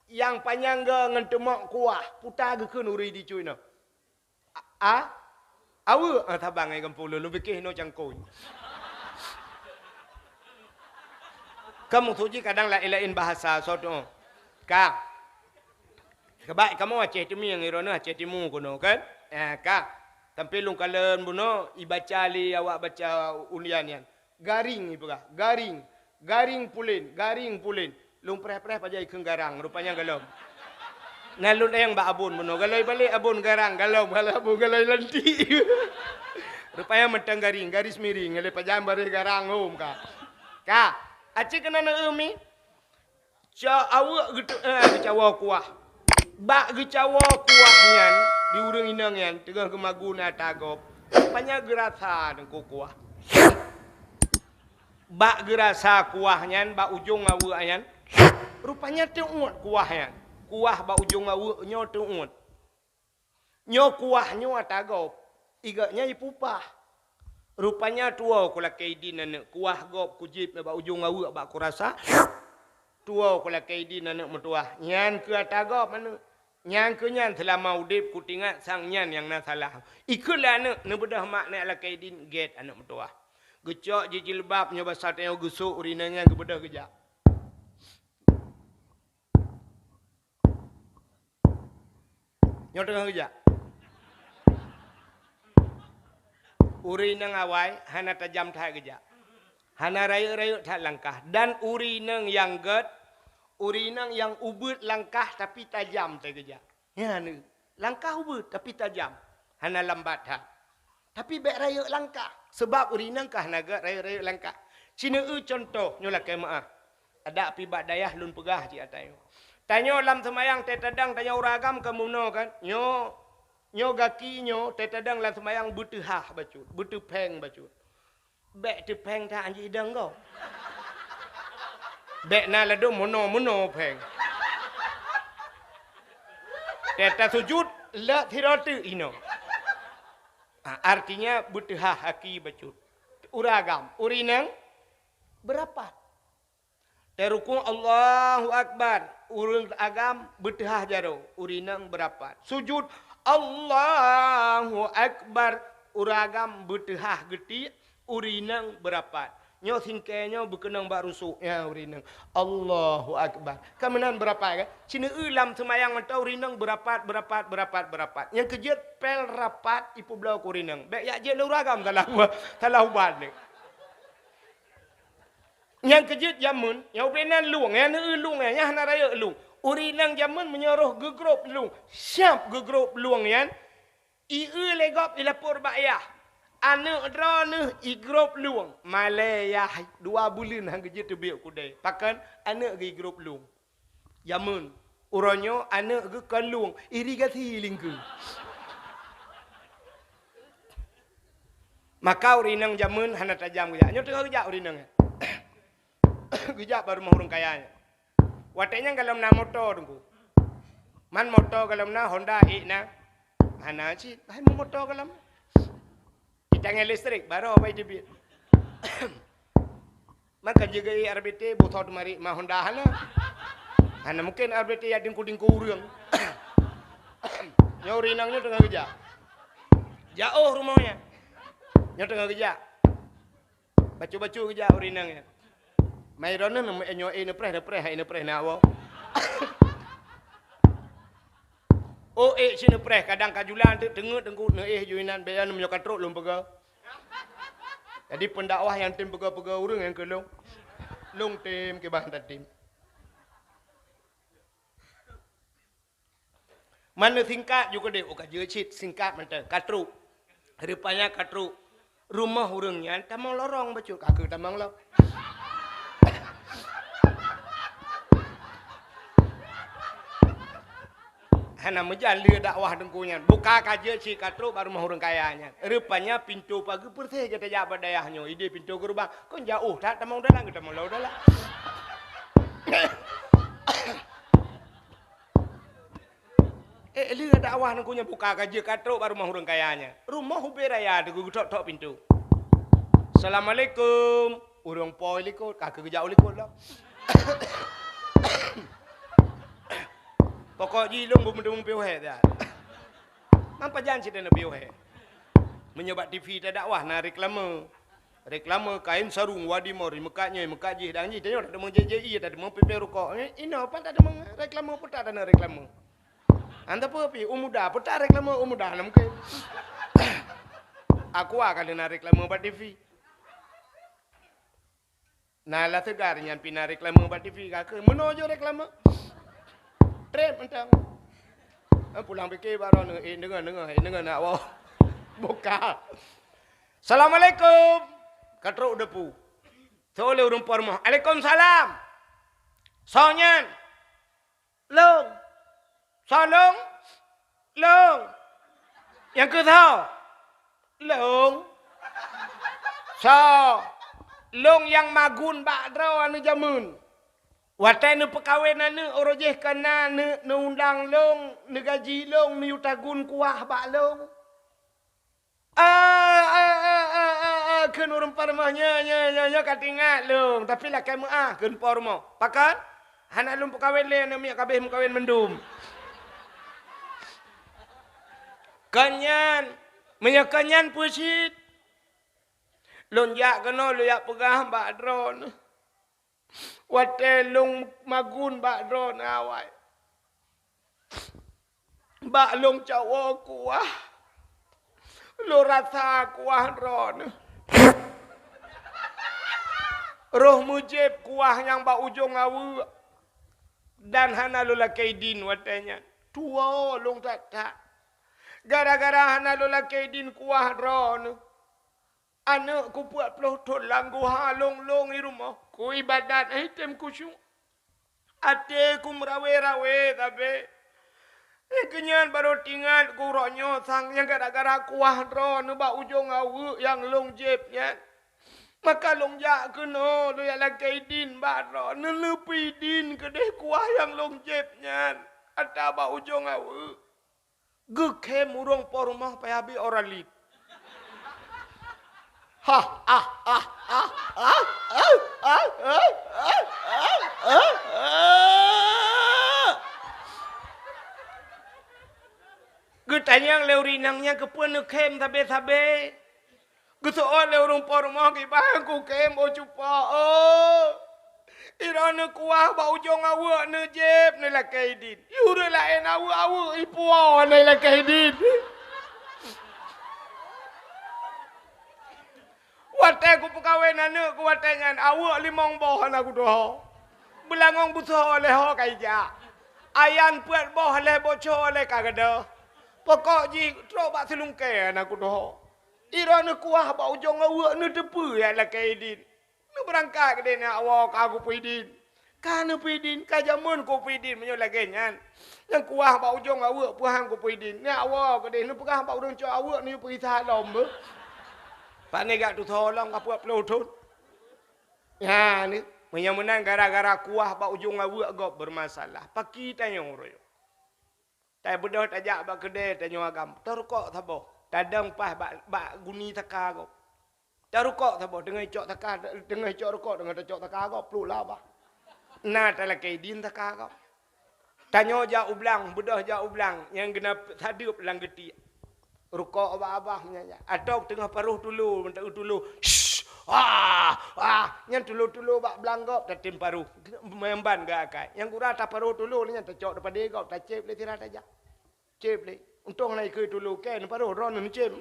Nyang panyang goe ngon teumok kuah, peue ta geukheun ureueng di cuy nyoe. A, a? Aweuek, ah, saban ngon gampông lôn, lôn piké hinoe cangkôi. Ka maksud jih kadang laén-laén bahasa, soe teuh. Ka. Sabab kamoe Aceh Teumieng, droeneuh Aceh Timu keunoe, kan? Ah, ka. Sampoe lôn kalon bunoe, ibaca lé awak baca undian nyan. Garing ipeugah, garing, garing pulen, garing pulen. Lôn preh-preh pajan ikheun garang, rupanya gohlom. Na lôn ayang bak abon bunoe, galoi balek abon garang, galom, galom abon galoi lantik. Rupanya mantong garing, garis miring, galoi pajan baréh garang hom ka. Ka, aci keunan eu mi. Ca aweuek geutu-, eh, geucawoe kuah. Bak geucawoe kuah nyan, di ureuëng inong nyan, teungoh geumagu na ata gob. Rupanya geurasa teungku kuah. Bak geurasa kuah nyan, bak ujong aweuek nyan, rupanya teuuet kuah nyan. Kuah bak ujong aweuek nyoe teuuet. Nyoe kuah nyoe ata gob, i gobnyan ipupah. Rupanya tuwoe kulakée idin aneuëk, kuah gob kujieb bak ujong aweuek bak kurasa. Tuwoe kulakée idin aneuëk meutuwah, nyan keuh ata gob aneuëk. Nyan keuh nyan seulama udeb kutingat sang nyan nyang na salah. Ikheun lé aneuëk, neubeudôh mak nyan lakée idin gét aneuëk meutuwah. Geucok jih jilbab nyoe basa tanyoe geusok ureuëng inong nyan geubeudôh geujak. Nyoe teungoh geujak. Ureuëng inong awai hana tajam that geujak. Hana rayeuk-rayeuk that langkah. Dan ureuëng inong nyang gét, ureuëng inong nyang ubeuet langkah tapi tajam that geujak. Nyan, langkah ubeuet tapi tajam. Hana lambat that. Tapi bék rayeuk langkah, sabab ureuëng inong ka hana gét rayeuk-rayeuk langkah. Ci neueu cuntoh nyoe lakée meuáh. Adak pih bak dayah lôn peugah cit ata nyoe. Tanyoe lam seumayang teuh-teuh tanyoe ureuëng agam ka meunoe kan. Nyoe, nyoe gaki nyoe teuh-teuh lam seumayang beuteuhah bacut, beuteupéng bacut. Bék teupéng that anjih idong gob. Bék na ladôm meunoe-meunoe péng. Teuh-teuh sujut lé sidroe teuk inoe. Ah, artinya beuteuhah aki bacut. Ureuëng agam, ureuëng inong beurapat. Teuh rukuk Allahu Akbar, ureuëng agam beuteuhah jaroe, ureuëng inong beurapat. Sujut Allahu Akbar, ureuëng agam beuteuhah geutiek, ureuëng inong beurapat. Nyoe singkée nyoe beukeunong bak rusuk, ya ureuëng inong. Allahu Akbar. Ka meunan beurapat kan? Ci neueu lam seumayang mantong ureuëng inong beurapat, beurapat, beurapat, beurapat. Nyang keujeuet pél rapat ipeubloe keu ureuëng inong. Bék jak jeuet lé ureuëng agam salah ubat, salah ubat lé. Nyang keujeuet jameun, nyang ubé nan lueng, nyang neueu lueng, nyang hana rayeuk lueng. Ureuëng inong jameun meunyoe roh geugrob lueng, siab geugrob lueng nyan, i eu lé gob ilapor bak yah. Aneuëk droeneuh igrob lueng, malée yah dua buleuen han geujeuet teubiet kudée. Pakon? Aneuëk geuh igrob lueng. Jameun, uroe nyoe aneuëk geuh kon lueng, irigasi lingkeu. Maka ureuëng inong jameun hana tajam geujak. Nyoe teungoh geujak ureuëng inong nyan. Geujak bak rumoh ureuëng kaya nyan. Watée nyan golom na moto teungku. Man moto golom na, Honda ék na. Hana cit, hai moto golom. Itangai listrik, barô bai teubiet. Man ka jeuet R B T, beusoe teumarit ma Honda hana. Hana mungken R B T ya dingku-dingku ureuëng. Nyoe ureuëng inong nyoe teungoh geujak. Jaoh rumoh nyan. Nyoe teungoh geujak. Bacut-bacut geujak ureuëng inong nyan. Mai droeneuh nyoe ék neupreh, neupreh, hai neupreh na woe. Oh, ék ci neupreh, kadang ka julan teuk teungeut teungku neuéh ju inan, bék nyan meunyoe ka trok lôn peugah. Jadi pendakwah nyang tem peugah-peugah ureuëng nyang keu lôn. Lôn tem kiban tatem. Mana singkat ju keudeh, oh ka jeuet cit singkat mantong, ka trok. Rupanya ka trok. Rumoh ureuëng nyan tamong lorong bacut, ka keuh tamong lom. Hana meujan lé dakwah teungku nyan. Buka ka jeuet cit ka trok bak rumoh ureuëng kaya nyan. Rupanya pintoe pageue peureséh geuh tajak bak dayah nyoe. Ideh pintoe geurubang. Kon jaoh that tamong dalam, geutamong lom dalam. Eh, lé dakwah teungku nyan buka ka jeuet ka trok bak rumoh ureuëng kaya nyan. Rumoh ubé raya teungku geutok-tok pintoe. "Assalamualaikum." Ureuëng po likot, ka keuh geujak u likot lom. Pokok jih lôn beumeudeueng piôh hé that. Man pajan cit neupiôh hé. Meunyoe bak T V tadakwah na reklame. Reklame kain sarung Wadimor, meukat nyoe, meukat jih, dan jih tanyoe tadeungoe J J I, tadeungoe P P Rukok. Eh, inoe pat tadeungoe reklame, peue that tadeungoe reklame. Anta peue pi, u muda, peue that reklame u muda, na mungken. Aqua ka lheueh na reklame bak T V. Na La Segar nyan pih na reklame bak T V ka keuh. Meunoe jeuet reklame. Treb mantong. Eh, pulang pike bak droeneuh, eh, deungoe, deungoe, eh, deungoe nak woe. Buka. "Assalamualaikum." Ka trok u depu. Soe lé ureuëng po rumoh. "Alaikumsalam." "Soe nyan?" "Lôn." "Soe lôn?" "Lôn." "Nyang keu soe?" "Lôn." "Soe?" "Lôn nyang magun bak droe aneuk jameun. Watée neupeukawen aneuk, uroe jéh ka na neu-, neuundang lôn, neugaji lôn, neuyue tagun kuah bak lôn." "Ah, ah, ah, ah, ah, ah," kheun ureuëng po rumoh, "Nyoe, nyoe, nyoe, nyoe ka teuingat lôn, tapi lakée meuáh," kheun po rumoh. "Pakon? Hana lôn peukawen lé aneuk miet, ka abéh meukawen mandum." "Kon nyan, meunyoe kon nyan peue cit, lôn jak keunoe lôn jak peugah bak droeneuh. Watée lôn magun bak droeneuh awai, bak lôn cok woe kuah, lôn rasa kuah droeneuh. Roh meujieb kuah nyang bak ujong aweuëk, dan hana lôn lakée idin watée nyan. Tuwoe lôn that-that. Gara-gara hana lôn lakée idin kuah droeneuh, aneuk kupeuet ploh thon lam guha lôn-lôn i rumoh, kuibadat, hana item khusyuk. Até ku meurawe-rawe sabe. Nyang keunyan barô teuingat ku uroe nyoe sang nyang gara-gara kuah droeneuh bak ujong aweuëk nyang lôn jieb nyan. Maka lôn jak keunoe, lôn jak lakée idin bak droeneuh, neupeuidin keudeh kuah nyang lôn jieb nyan atra bak ujong aweuëk." Geukhém ureuëng po rumoh payah bri ora lip. Hah, ah, ah, ah. Geutanyong lé ureuëng inong nyan keupeue neukhém sabe-sabe. Geuseuôt lé ureuëng po rumoh, "Kiban kukhém, oh cupa, oh. Droeneuh kuah bak ujong aweuëk neujieb neulakée idin. Yue ureuëng laén aweuëk-aweuëk ipuwoe neulakée idin." "Watée kupeukawen aneuk ku watée nyan, aweuëk limong boh hana kutuho. Beulangöng beusoe lhée ho ka ijak. Ayan peuet boh lhée bocoe lhée ka gadôh. Pokok jih trok bak seulungkée hana kutuho. Droeneuh kuah bak ujong aweuëk neuteupeue nyang lakée idin. Neubeurangkat keudeh neujak woe ka kupeuidin. Ka neupeuidin, ka jameun kupeuidin meunyoe lagée nyan. Nyang kuah bak ujong aweuëk peuhan kupeuidin. Neujak woe keudeh neupeugah bak ureuëng cok aweuëk neuyue peugisa lom beuh." Pane gak tusoe lom ka peuet ploh thon. Nyan, meunyoe meunan gara-gara kuah bak ujong aweuëk gob beureumasalah. Paki tanyoe uroe nyoe. Tabeudôh tajak bak keudè tanyoe agam, tarukok saboh, tadong paih bak, bak guni saka gob. Tarukok saboh, teungoh icok saka, teungoh icok rukok, teungoh tacok saka gob, pluek lam babah. Na talakée idin saka gob. Tanyoe jak u blang, beudôh jak u blang, nyang geuneuk sadeueb lam geutiek. Rukok bak babah meunyan jak. Atawa teungoh paroh tulo, meunteueu tulo. Shh! Ah! Ah! Nyan tulo-tulo bak blang gob tatem paroh. Meumban geuakai. Nyang gura taparoh tulo lé nyan tacok dipadé gob, tacép lé sira tajak. Cép lé. Untông na ikeue tulo kèe neuparoh droeneuh neucép.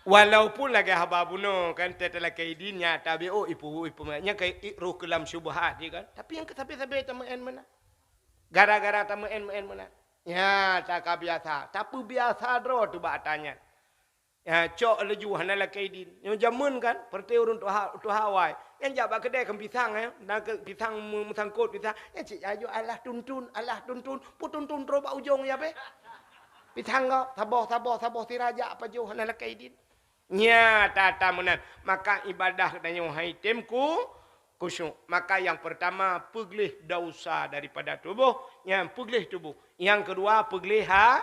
Walaupun lagée haba bunoe kan, teutalakée idin nyan tabi oh ipu, ipu nyan ka i roh keu lam syubhat jih kan. Tapi nyang keu sabe-sabe tameu'en meunan. Gara-gara tameu'en-meu'en meunan. Nyan, ta ka biasa, tapeubiasa droe teuh bak ata nyan. Ya, cok laju hana lakée idin. Nyoe jameun kan, peureuté ureuëng tuha, tuha awai. Nyang jak bak keudè kan pisang, ya. Na keu pisang meu-, meusangkot pisang. Nyang cit laju alah tuntun, alah tuntun, peutuntun droe bak ujong ya beh. Pisang gob, saboh, saboh, saboh sira jak pajoh hana lakée idin. Nya, ata-ata meunan. Maka ibadah tanyoe hai tem ku, khusyuk. Maka nyang peurtama, peugleh desya daripada tuboh, nyang peugleh tuboh. Nyang keudua, peugleh ha-,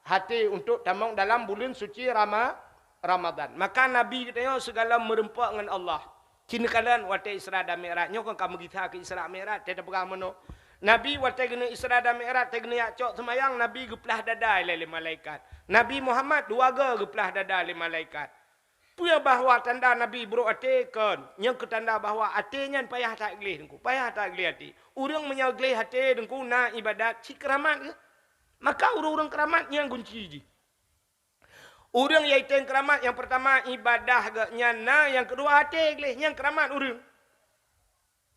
haté untuk tamong dalam buleuen suci Rama-, Ramadan. Maka Nabi geutanyoe sigohlom meureumpok ngon Allah. Ci neukalon watée Isra dan Mi'raj. Nyoe kon ka meugisa keu Isra Mi'raj, teupeugah meunoe. Nabi watée geuneuk Isra dan Mi'raj, watée geuneuk jak cok seumayang, Nabi geuplah dada lé, lé malaikat. Nabi Muhammad dua goe geuplah dada lé malaikat. Peue bahwa tanda Nabi brok até? Kon, nyang keu tanda bahwa até nyan payah that gleh Teungku, payah that gleh até. Ureuëng meunyoe gleh até Teungku na ibadat cit keuramat geuh. Maka ureuëng-ureuëng keuramat nyan gunci jih. Ureuëng nyang item keuramat nyang peurtama ibadah geuh nyan na, nyang keudua até gleh, nyan keuramat ureuëng.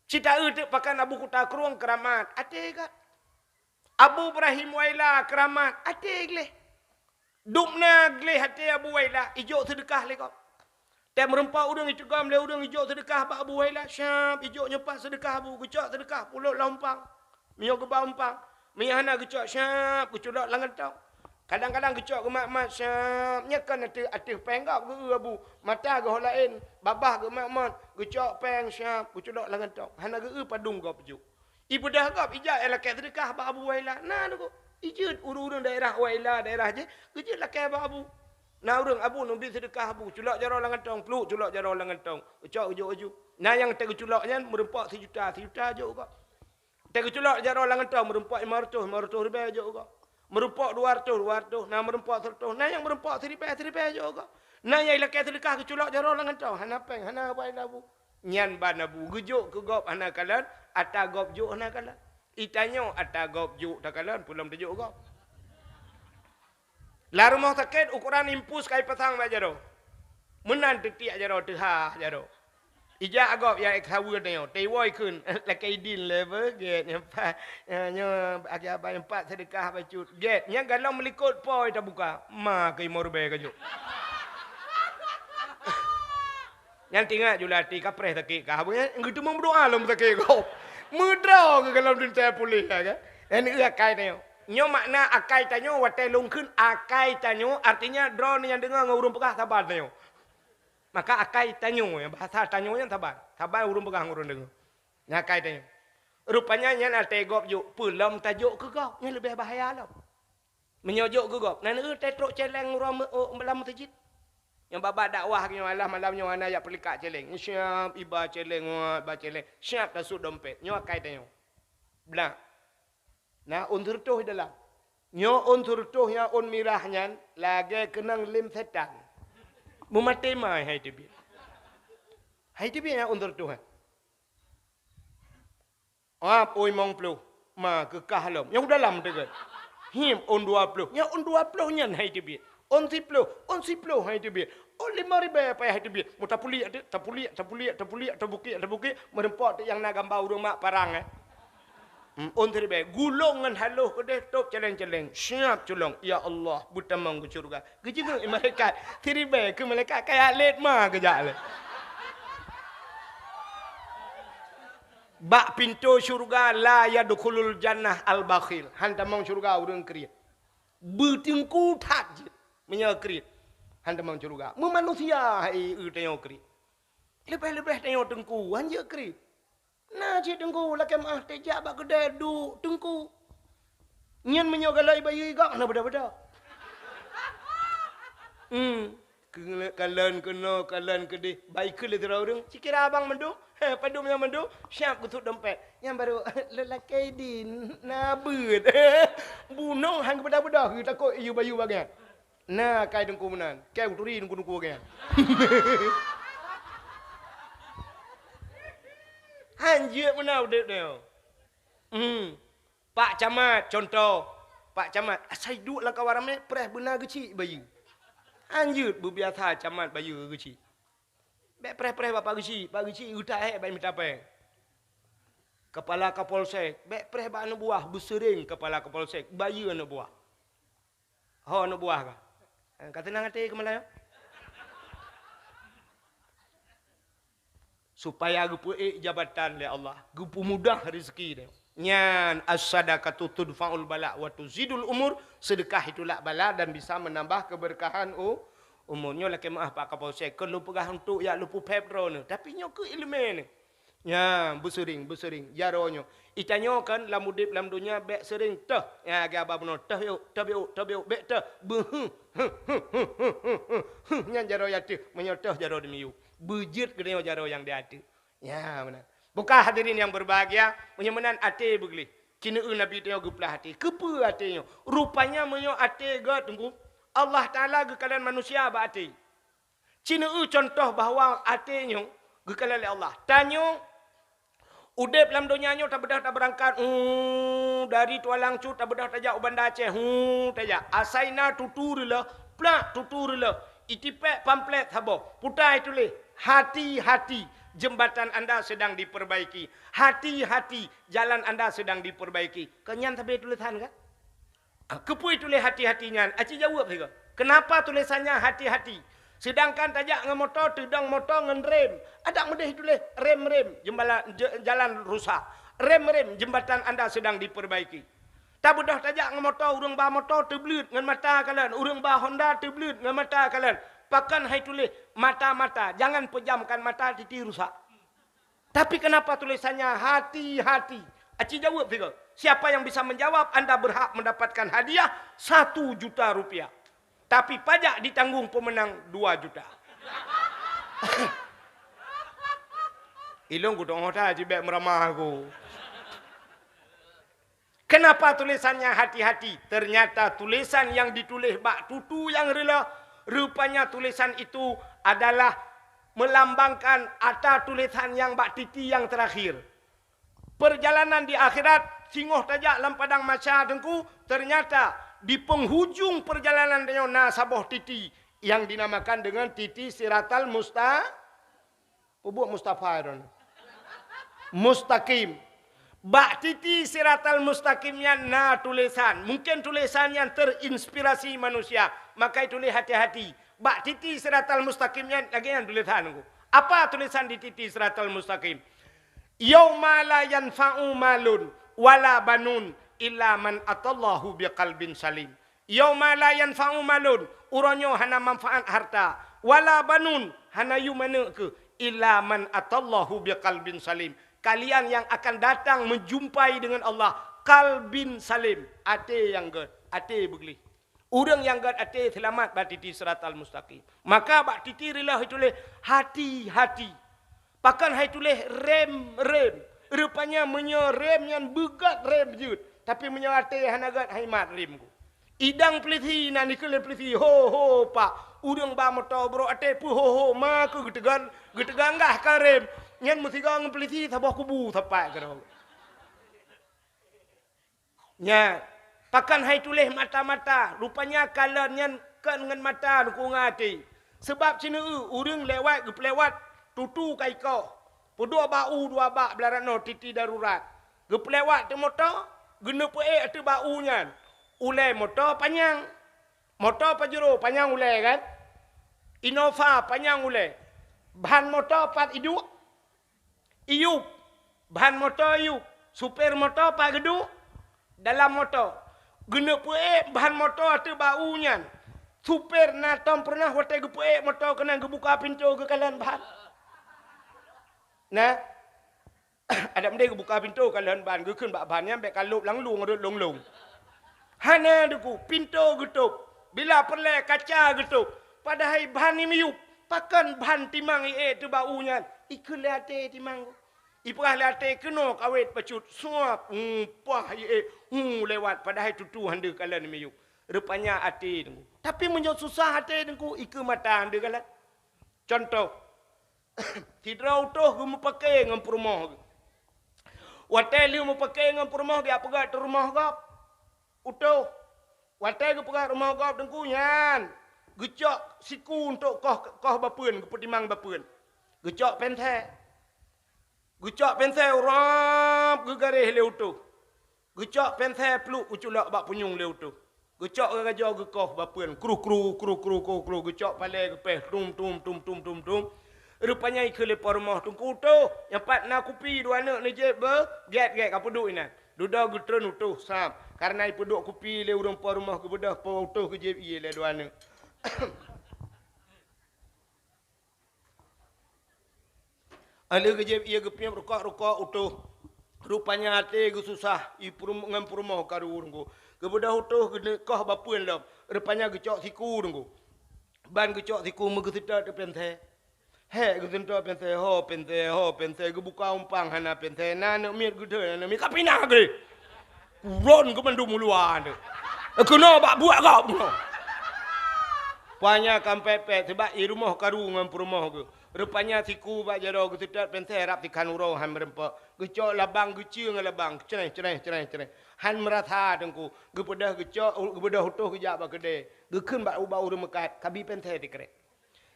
Cit taeu teuk pakan Abu Kuta Krueng keuramat, até geuh. Abu Ibrahim Waila keuramat, até gleh. Dum na gleh até Abu Waila, ijok seudeukah lé gob. Teumeureumpok ureuëng iteugom lé ureuëng ijok seudeukah bak Abu Waila, syab ijok nyoe pat seudeukah Abu, geucok seudeukah pulot lam umpang. Meunyoe geuba umpang, meunyoe hana geucok syab geuculok lam gantong. Kadang-kadang geucok geumat-mat syab, nyan kan ateueh, ateueh péng gob geu-eu Abu, mata geuh laén, babah geumat-mat, geucok péng syab geuculok lam gantong. Hana geu-eu padum gob jok. Ibeudôh gob ijak ilakée seudeukah bak Abu Waila. Na teungku, ijeuet ureuëng-ureuëng daerah Waila, daerah jih, geujeuet lakée bak Abu. Na ureuëng, "Abu, neubi seudeukah Abu, culok jaroe lam gantong, pluek culok jaroe lam gantong, geucok ujok-ujok." Na nyang teuka geuculok nyan meureumpok sijuta, sijuta jok gob. Teuka geuculok jaroe lam gantong meureumpok limong reutôh, limong reutôh ribée jok gob. Meureumpok dua reutôh, dua reutôh, na meureumpok sireutôh, na nyang meureumpok siribée, siribée jok gob. Na nyang ilakée seudeukah geuculok jaroe lam gantong, hana péng, hana bai lam Abu. Nyan ban Abu geujok keu gob hana kalon, ata gob jok hana kalon. Itanyoe ata gob jok takalon, peue lom teujok gob. Lam rumoh sakét ukoran impus ka ipasang bak jaroe. Meunan teutiek jaroe, teuhah jaroe. Ijak gob nyang ék saweue tanyoe, teuwoe kheun, lakée idin lé beuh, gét, nyoe pat, nyoe, nyoe, akai abang nyoe pat seudeukah bacut. Gét, nyang galom meulikot po tabuka, ma keu limong ribée ka jok. Nyan teuingat ju lam até, kapreh sakét kah, abang nyan geuteumé meudoá lom sakét gob. Meudroe keu galom teuntée puléh, ya kan? Nyan eu akai tanyoe. Nyoe makna akai tanyoe, watée lôn kheun akai tanyoe, artinya droeneuh nyang deungoe ngon ureuëng peugah saban tanyoe. Maka akai tanyoe, bahasa tanyoe nyan saban. Saban ureuëng peugah ngon ureuëng deungoe. Nyan akai tanyoe. Rupanya nyan até gob jok, peue lom tajok keu gob, nyan leubeh bahaya lom. Meunyoe jok keu gob, na neueu teutrok céléng uroe meu-, o, lam meuseujid. Nyang babah dakwah nyoe alah malam nyoe hana jak peulikak céléng. Siap iba céléng, wah, iba céléng. Siap tasut dompet. Nyoe akai tanyoe. Blah. Na ôn sireutôh dalam. Nyoe ôn sireutôh nyang ôn mirah nyan lagée keunong lem setan. Meumaté ma hai teubiet. Hai teubiet nyang ôn sireutôh nyan. Ap, ôn limong ploh, ma keu kah lom. Nyang u dalam teugon. Him, ôn dua ploh. Nyang ôn dua ploh nyan hai teubiet. Ôn siploh, ôn siploh hai teubiet. Ôn limong ribée payah hai teubiet. Meutapuliek teuk, tapuliek, tapuliek, tapuliek, tabukek, tabukek. Meureumpok teuk nyang na gamba ureuëng mak parang, eh. Hmm, ôn siribée. Gulong ngon haloh keudeh tôb céléng-céléng. Siap culong. Ya Allah, beutamong keu syeuruga. Geujeungeuk malaikat. Siribée keu malaikat kaya lét ma geujak lé. Bak pintoe syeuruga la yadkhulul jannah al-bakhil. Han tamong syeuruga ureuëng kriet. Beuteungku that jeuet meunyoe kriet. Han tamong syeuruga. Meumanusia hai eu tanyoe kriet. Leubeh-leubeh tanyoe teungku, han jeuet kriet. Na cit teungku lakée meuáh teuh jak bak keudée duek teungku. Nyan meunyoe galak ibayeue igak hana beda-beda. Hmm. Keu-, kalon keunoe, kalon keudeh, bai keu lé sidroe ureuëng. Cikira abang mandum, he, padum nyang mandum, siap geusut dompet. Nyang barô, lelaki din, na beuet. Bunoe han geubeda-beda, takot iyue bayeue bagian. Na kai teungku meunan, kai uturi teungku-teungku bagian. Han jeuet meunan udeb nyoe. Hmm. Pak Camat, contoh. Pak Camat, asai duek lam kawan ramé, preh beuna geuchik bayeue. Anjeuet beubiasa camat bayeue geuchik. Bék preh-preh bak Pak Geuchik, Pak Geuchik geutak hék bak mita péng. Kepala Kapolsek, bék preh bak aneuk buah, beuseuring kepala Kapolsek, bayeue aneuk buah. Ho aneuk buah ka. Eh, ka teunang até keumalai. Supaya geupeuék jabatan lé Allah, geupeumudah rezeki dia. Nyan as-sadaqatu tudfa'ul bala wa tuzidul umur, sedekah itu lak bala dan bisa menambah keberkahan u-, umur. Nyoe lakée meuáh Pak Kapolsek, kon lôn peugah untuk jak lôn peuphép droeneuh, tapi nyoe keu iéleumé nyoe. Nyan, beuseuring, beuseuring, jaroe nyoe. Itanyoe kan lam udeb lam donya bék seuring teuh. Nyan, lagée aba bunoe, teuh biôk, teuh biôk, teuh biôk, bék teuh. Beuheuh, huh, huh. Nyan jaroe ateueh, meunyoe teuh jaroe dimiyueb. Beujeuet geutanyoe jaroe nyang di ateueh. Ya, meunan. Buka hadirin yang berbahagia, meunyoe meunan até beugleh. Ci neu-eu Nabi tanyoe geuplah até. Keupeue até nyoe? Rupanya meunyoe até gét, Teungku, Allah Taala geukalon manusia bak até. Ci neu-eu contoh bahwa até nyoe geukalon lé Allah. Tanyoe udeb lam donya nyoe tabeudôh tabeurangkat, hu, dari Tualang Cut tabeudôh tajak u Banda Aceh, hu, tajak. Asai na tutu reuloh, plak tutu reuloh. Itipék pamflet saboh, putai tuléh, hati-hati. Jembatan anda sedang diperbaiki. Hati-hati, jalan anda sedang diperbaiki. Keu nyan sabe tulisan kan? Ah, keupeue tuléh hati-hati nyan? Aci jaweueb sigoe. Kenapa tulisannya hati-hati? Sedangkan tajak ngon moto, teudong moto ngon rem. Adak meudeh tuléh rem-rem, jembala-, je-, jalan rusak. Rem-rem, jembatan anda sedang diperbaiki. Tabeudôh tajak ngon moto, ureuëng ba moto teubleuet ngon mata kalon, ureuëng ba Honda teubleuet ngon mata kalon. Pakon hai tuléh mata-mata, jangan pejamkan mata, titi rusak. Tapi kenapa tulisannya hati-hati? Aci jaweueb sigoe. Siapa yang bisa menjawab, anda berhak mendapatkan hadiah satu juta rupiah. Tapi pajak ditanggung pemenang dua juta. Ilong ku dong hotel cibek meramah aku. Kenapa tulisannya hati-hati? Ternyata tulisan yang ditulis bak tutu yang reuloh, rupanya tulisan itu adalah melambangkan ata tulisan yang bak titi yang terakhir. Perjalanan di akhirat, singoh tajak lam padang mahsyar teungku, ternyata di penghujung perjalanan tanyoe na saboh titi yang dinamakan dengan titi siratal musta-, Peubuet Mustafa droen. Mustaqim. Bak titi siratal mustaqim nyan na tulisan. Mungkin tulisan nyan terinspirasi manusia. Maka tulis hati-hati. Bak titi siratal mustaqim nyan lagée nyan tulisan ku. Apa tulisan di titi siratal mustaqim? Yauma la yanfa'u malun wala banun illa man atallahu biqalbin salim. Yauma la yanfa'u malun, uroe nyoe hana manfaat harta, wala banun, hana yum aneuëk keuh, illa man atallahu biqalbin salim. Kalian yang akan datang menjumpai dengan Allah, qalbin salim, até nyang gét, até beugleh. Ureuëng nyang gét até seulamat bak titi siratal mustaqim. Maka bak titi reuloh ituléh hati-hati. Pakon hai tuléh rem-rem. Rupanya meunyoe rem nyan beugét rem jeuet, tapi meunyoe até hana gét hai mat rem ku. Idang peulisi na dikeue lé peulisi, "Ho, ho, Pak, ureuëng ba moto brok até peuho, ho, ma keu geuteugan, geuteuganggah ka rem." Nyan meusigoe ngon peulisi saboh kubu sapat keudroe. Nyan, pakon hai tuléh mata-mata, rupanya kalon nyan kon ngon mata, ngon até. Sabab sineuk ureuëng lewat geupeulewat tutu ka ikoh. Peuduek bak u dua bak blah ranoe titi darurat. Geupeulewat teuk moto, geuneuk peuék ateueh bak u nyan. Ulée moto panyang. Moto Pajero panyang ulée kan? Innova panyang ulée. Ban moto pat iduek? Iyup. Ban moto iyup. Supir moto pat geuduek? Dalam moto. Geuneuk peuék ban moto ateueh bak u nyan. Supir na tom peureunah watée geupeuék moto keunan geubuka pintoe geukalon ban. Nah, adak meudeh geubuka pintoe kalon ban, geukheun bak ban nyan bék ka lôb lam lueng rot lông-lông. Hana teungku, pintoe geutôb. Bila peureulée kaca geutôb. Padahai ban ni miyup. Pakon ban timang iék teuh bak u nyan? Ikheun lé até timang. Ipeugah lé até keunoe kawét bacut, suap, umpah iék, hu lewat, padahai tutu han deuh kalon miyup. Rupanya até teungku. Tapi meunyoe susah até teungku, ikeu mata han deuh kalon. Contoh, sidroe utôh geumeupaké ngon peurumoh geuh. Watée lheueh meupaké ngon peurumoh geuh, jak peugét rumoh gob. Utôh. Watée geupeugét rumoh gob teungku nyan, geucok siku untuk koh, koh bapeuen, geupeutimang bapeuen. Geucok pénsé. Geucok pénsé urob geugaréh lé utôh. Geucok pénsé pluek geuculok bak punyueng lé utôh. Geucok geugajoe geukoh bapeuen, kru, kru, kru, kru, kru, kru, geucok palée geupéh, tum, tum, tum, tum, tum, tum. Rupanya ikheun lé po rumoh teungku utôh, nyang pat na kupi dua aneuk neujieb beu, gét-gét ka peuduek inan. Dudoe geutreun utôh sam, kareuna ipeuduek kupi lé ureuëng po rumoh geubeudôh po utôh geujieb ié lé dua aneuk. Aleuh geujieb ié geupiep rukok-rukok utôh. Rupanya até geususah, i peurum-, ngon peurumoh karu teungku. Geubeudôh utôh geuneuk koh bapeuen lom. Rupanya geucok siku teungku. Ban geucok siku meugeuseutôt pénsé. Hék geuseutôt pénsé, ho pénsé, ho pénsé, geubuka umpang hana pénsé, na aneuk miet geuthon, aneuk miet ka pinah geuh. Uron keu mandum uluwa nyoe. Keunoe bak buet gob nyoe. Panya kampek-pek, sibak i rumoh karu ngon peurumoh geuh. Rupanya siku bak jaroe geuseutôt pénsé rab sikhan uroe han meureumpok. Geucok labang geucue ngon labang, creh, creh, creh, creh. Han meurasa teungku, geupeudeh geucok, geubeudôh utôh geujak bak keudè. Geukheun bak ubak ureuëng meukat, kabi pénsé sikrek.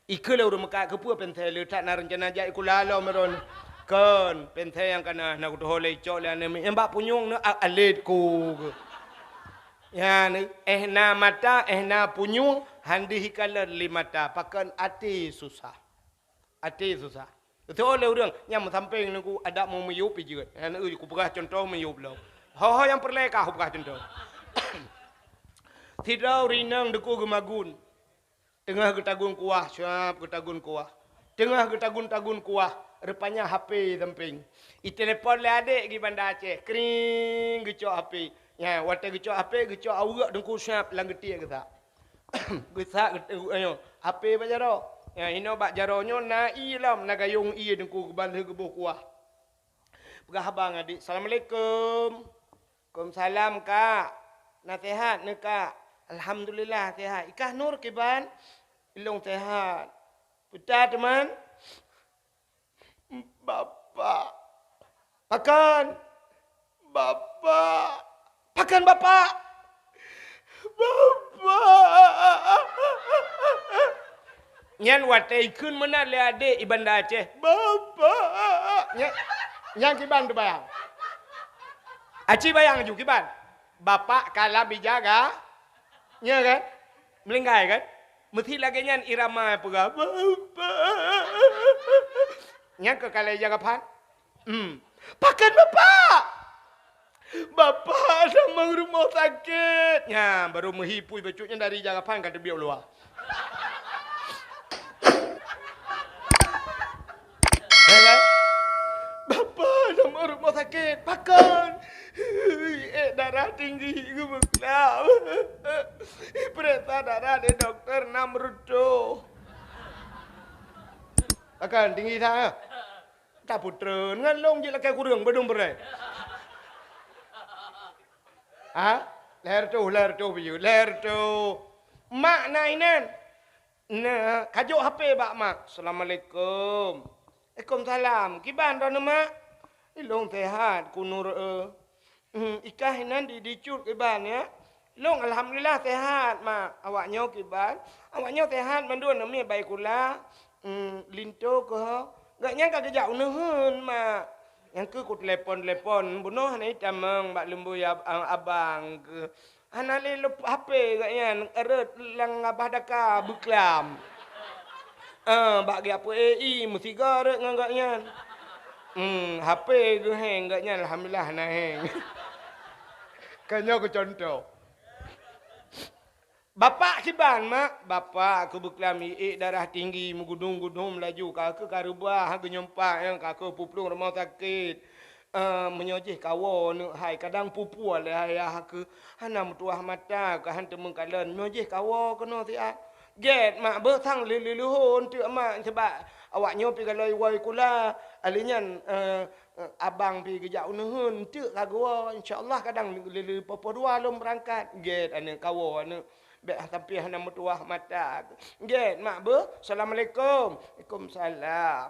Ikeu lé ureuëng meukat keupeue pénsel le that na reuncana jak ikula lom meron. Kon, pénsel nyang kana na kutuho lé icok lé aneuk miet. Nyang bak punyueng neu a-, alet ku. Nyan, éh na mata, éh na punyueng, han deuh ikalon lé mata. Pakon até susah. Até susah. Beutôi lé ureuëng nyang meusampéng neu ku adak meu miyup ijeuet. Nyan eu kupeugah cuntoh miyup lom. Ho-ho nyang peureulée ka kupeugah cuntoh. Sidroe ureuëng inong deuku geumagun. Teungoh geutagun kuah, syab geutagun kuah. Teungoh geutagun-tagun kuah, rupanya H P sampéng. Itelepon lé adék di Banda Aceh, kring geucok H P. Nya, watée geucok H P, geucok aweuek teungku syab lam geutiek geusak. Geusak geut-, ayo, H P bak jaroe. Nya, inoe bak jaroe nyoe na ié lom, na gayong ié teungku geuban lheueh geuboh kuah. Peugah haba ngon adék, "Assalamualaikum." "Waalaikumsalam, Kak. Na sehat neu, Kak?" "Alhamdulillah, sehat. Ikah Nur kiban?" "Ilong sehat." "Peue teuma?" "Bapak." "Pakon?" "Bapak." "Pakon bapak?" "Bapak." Nyan watée ikheun meunan lé adék i Banda Aceh, "Bapak." Nyan, nyan kiban teubayang. Aci bayang ju kiban. Bapak ka lam ija ga, nya kan? Meulinggai kan? Meusi lagée nyan irama peugah, "Bapak." Nyan keu ka lheueh ija gaphan. Hmm. "Pakon bapak?" "Bapak tamong rumoh sakét." Nya, barô meuhi pui bacut nyan dari ija gaphan ka teubiet u luwa. Ya kan? "Bapak tamong rumoh sakét." "Pakon?" "Ék darah tinggi geubeuklam. Ipeuriksa darah lé dokto nam reutôh." "Pakon tinggi that, ya?" "Tapeutrön ngon lôn jeuet lakée kureueng beudong beurée." "Ha? Lhée reutôh, lhée reutôh biyeu, lhée reutôh." "Mak na inan." "Na, kajok H P bak mak." "Assalamualaikum." "Waalaikumsalam. Kiban droeneuh, Mak?" "Ilong sehat, ku Nur, eh." "Hmm, ikah inan di, di cut kiban, ya?" "Lôn alhamdulillah sehat, Mak." "Awak nyoe kiban?" "Awak nyoe sehat mandum, neumie baikula, hmm, linto keuh." "Gobnyan ka geujak u neuheun, Mak." Nyang keuh ku telepon-telepon, bunoe hana itamong bak leumboi ab-, abang keuh. Hana lé leup-, H P gobnyan, rhot lam babah daka beuklam. Eh, bak geujak peuék ie meusigoe rhot ngon gobnyan. Hmm, H P geuheng gobnyan, alhamdulillah hana heng. Ka nyoe keu cuntoh. "Bapak kiban, Mak?" "Bapak keubeuklam ie, darah tinggi, meugudum-gudum laju, ka keuh ka reubah, geunyumpak, ka keuh puplueng rumoh sakét." "Eh, meunyoe jih kawoe neuk hai, kadang pupue lé ayah keuh hana meutuah mata, ka han teumeung kalon. Meunyoe jih kawoe keunoe siat." "Gét, Mak, beuh sang lé-, lé-, leuhon teuk, Mak, sabab awak nyoe pih galoi woe kula. Alèh nyan, eh, eh, abang pih geujak u neuheun, teuk ka geuwoe. Insya Allah kadang lé-, lé-, poh-poh dua lôn beurangkat." "Gét, aneuk, kawoe, aneuk. Bèk sampai hana meutuah mata." "Gét, Mak, beuh. Assalamualaikum." "Waalaikumsalam."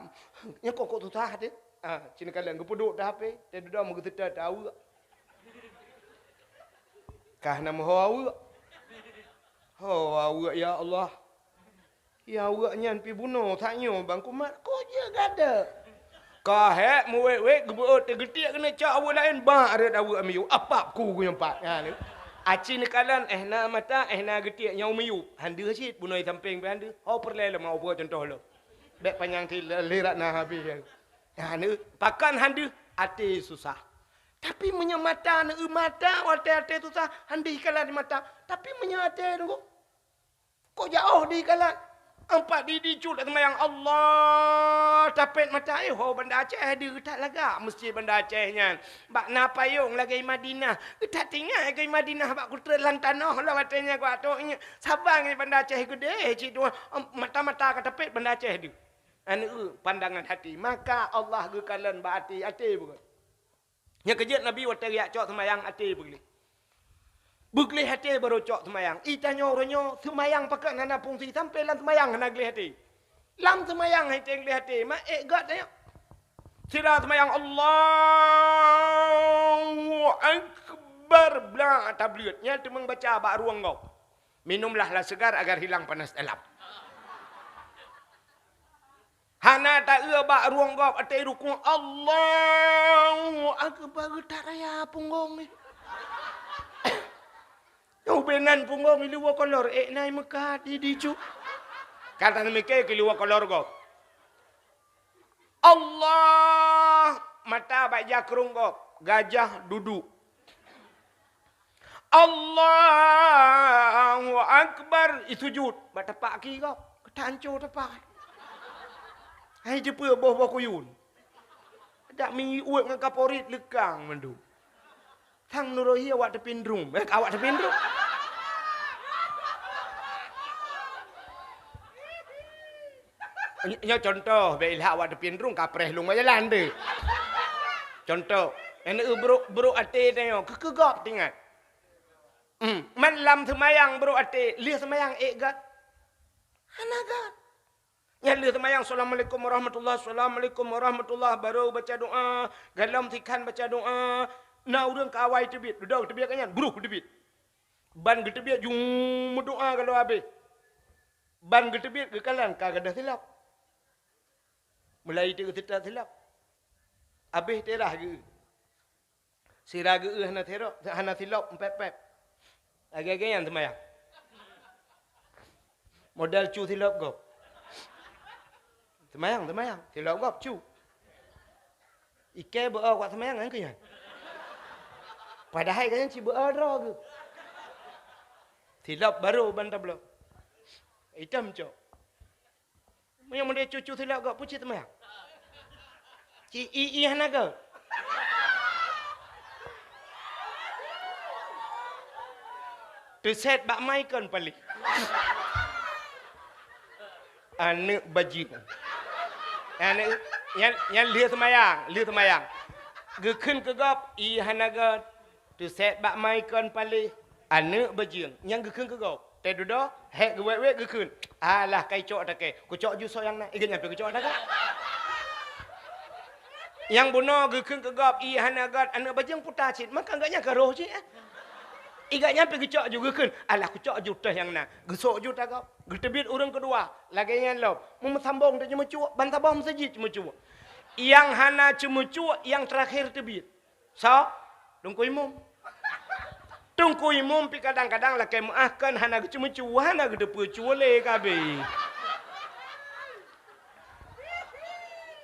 Nyan kok, kok susah teuh. Ah, cit neukalon geupeuduek teuh H P, teuh dudoe meugeuseutôt teuh aweuek. Kah na meuho aweuek. Ho aweuek, ya Allah. Ya aweuek nyan pih bunoe that nyoe bang kumat, kok jeuet gata. Ka hék meuwét-wét geubeuôt teuh geutiek keuneuk cok aweuek laén, bak rhot aweuek miyueb, apap ku geuyue pat. Nyan. Aci neukalon, eh na mata, eh na geutiek nyang miyueb. Han deuh cit, bunoe sampéng pih han deuh. Ho peureulée lom, ho peucuntoh lom. Bèk panyang cit, lé rat na habéh. Nyan, pakon han deuh, até susah. Tapi meunyoe mata neu mata, watée até susah, han deuh ikalon mata. Tapi meunyoe até nunggu, kok jaoh deuh ikalon. Ampat di, di cut seumayang Allah, tapét mata, eh, ho Banda Aceh deuh that lagak meuseujid Banda Aceh nyan. Bak na payong lagée Madinah. That tinggai lagée Madinah bak kutreun lam tanoh lom watée nyan keu ateueh nyan. Saban ngon Banda Aceh geudeh cit dua, mata-mata ka tapét Banda Aceh deuh. Aneuk, pandangan hati. Maka Allah geukalon bak até, até beugét. Nyang keujeuet Nabi watée geujak cok seumayang até beugleh. Beugleh até barô cok seumayang. I tanyoe uroe nyoe seumayang pakon hana fungsi, sampoe lam seumayang hana gleh até. Lam seumayang hai teugleh até, ma ék gét tanyoe. Sira seumayang Allahu Akbar, blah tableuet. Nyan teumeung baca bak rueng gob. Minumlah lah segar agar hilang panas dalam. Hana taeu bak rueng gob até rukuk, Allahu Akbar, geutak raya punggong nyan. Ubé nan punggong iluwa kolor, ék nai meukat di dicu. Ka tanyoe miké keu iluwa kolor gob. Allah, mata bak ija krueng gob, gajah duduek. Allahu Akbar, isujud bak tapak aki gob, keutanco tapak. Hai jeupeue boh-boh kuyun. Dak mi uet ngon kaporit leukang mandum. Sang Nurohi awak teupindrum. Eh, awak teupindrum. Ny-, nyoe contoh, bèk ilhak awak teupindrum, kapreh lôn bak jalan deh. Contoh, nyan brok, brok até tanyoe, keu, keu gob teuingat. Hmm, man lam seumayang brok até, lheueh seumayang ék göt. Hana göt. Nyan lheueh seumayang, "Assalamualaikum warahmatullah, assalamualaikum warahmatullah," barô baca doa, golom sikhan baca doa. Na ureueng ka awai teubiet, dudoe teubiet ka nyan, brôh teubiet. Ban geuteubiet, jum, meudoa golom abéh. Ban geuteubiet geukalon ka gadôh silop. Mulai teuk geuseutôt silop. Abéh teurah geu. Sira geu hana silop, hana silop, pép-pép. Lagèe-lagèe nyan seumayang. Model cu silop gob. Seumayang, seumayang. Silop gob cu. Ikèe beu-o kuat seumayang nyan keu nyan. Padahai ka nyan ci beu-o droe geuh. Silop barô ban tabloe. Itam cok. Meunyoe model cu-cu silop gob, peue cit teuma? Ci i-i hana gob. Teusét bak mai kon paléh. Aneuk bajeueng. Aneuk, nyan, nyan lheueh seumayang, lheueh seumayang. Geukheun keu gob, i hana gob. Teusét bak mai kon paléh. Aneuk bajeueng. Nyan geukheun keu gob. Teududoe, hék geuwét-wét geukheun. Alah, kai cok takée. Kucok ju soe nyang na. Ingat nyan pih kucok takée. Nyang bunoe geukheun keu gob, i hana gob, aneuk bajeueng puta cit. Maka gobnyan ka roh cit, eh. Ingat nyan pih geucok ju geukheun. Alah, kucok ju teuh nyang na. Geusok ju tagob. Geuteubiet ureueng keudua. Lagèe nyan lom. Meumeusambong teuk ceumeucue. Ban saboh meuseujid ceumeucue. Nyang hana ceumeucue, nyang teurakhé teubiet. Soe? Teungku Imum. Teungku Imum pih kadang-kadang lakée meuáh kon hana geuceumeucue, hana geuteupeue cue lé ka abéh.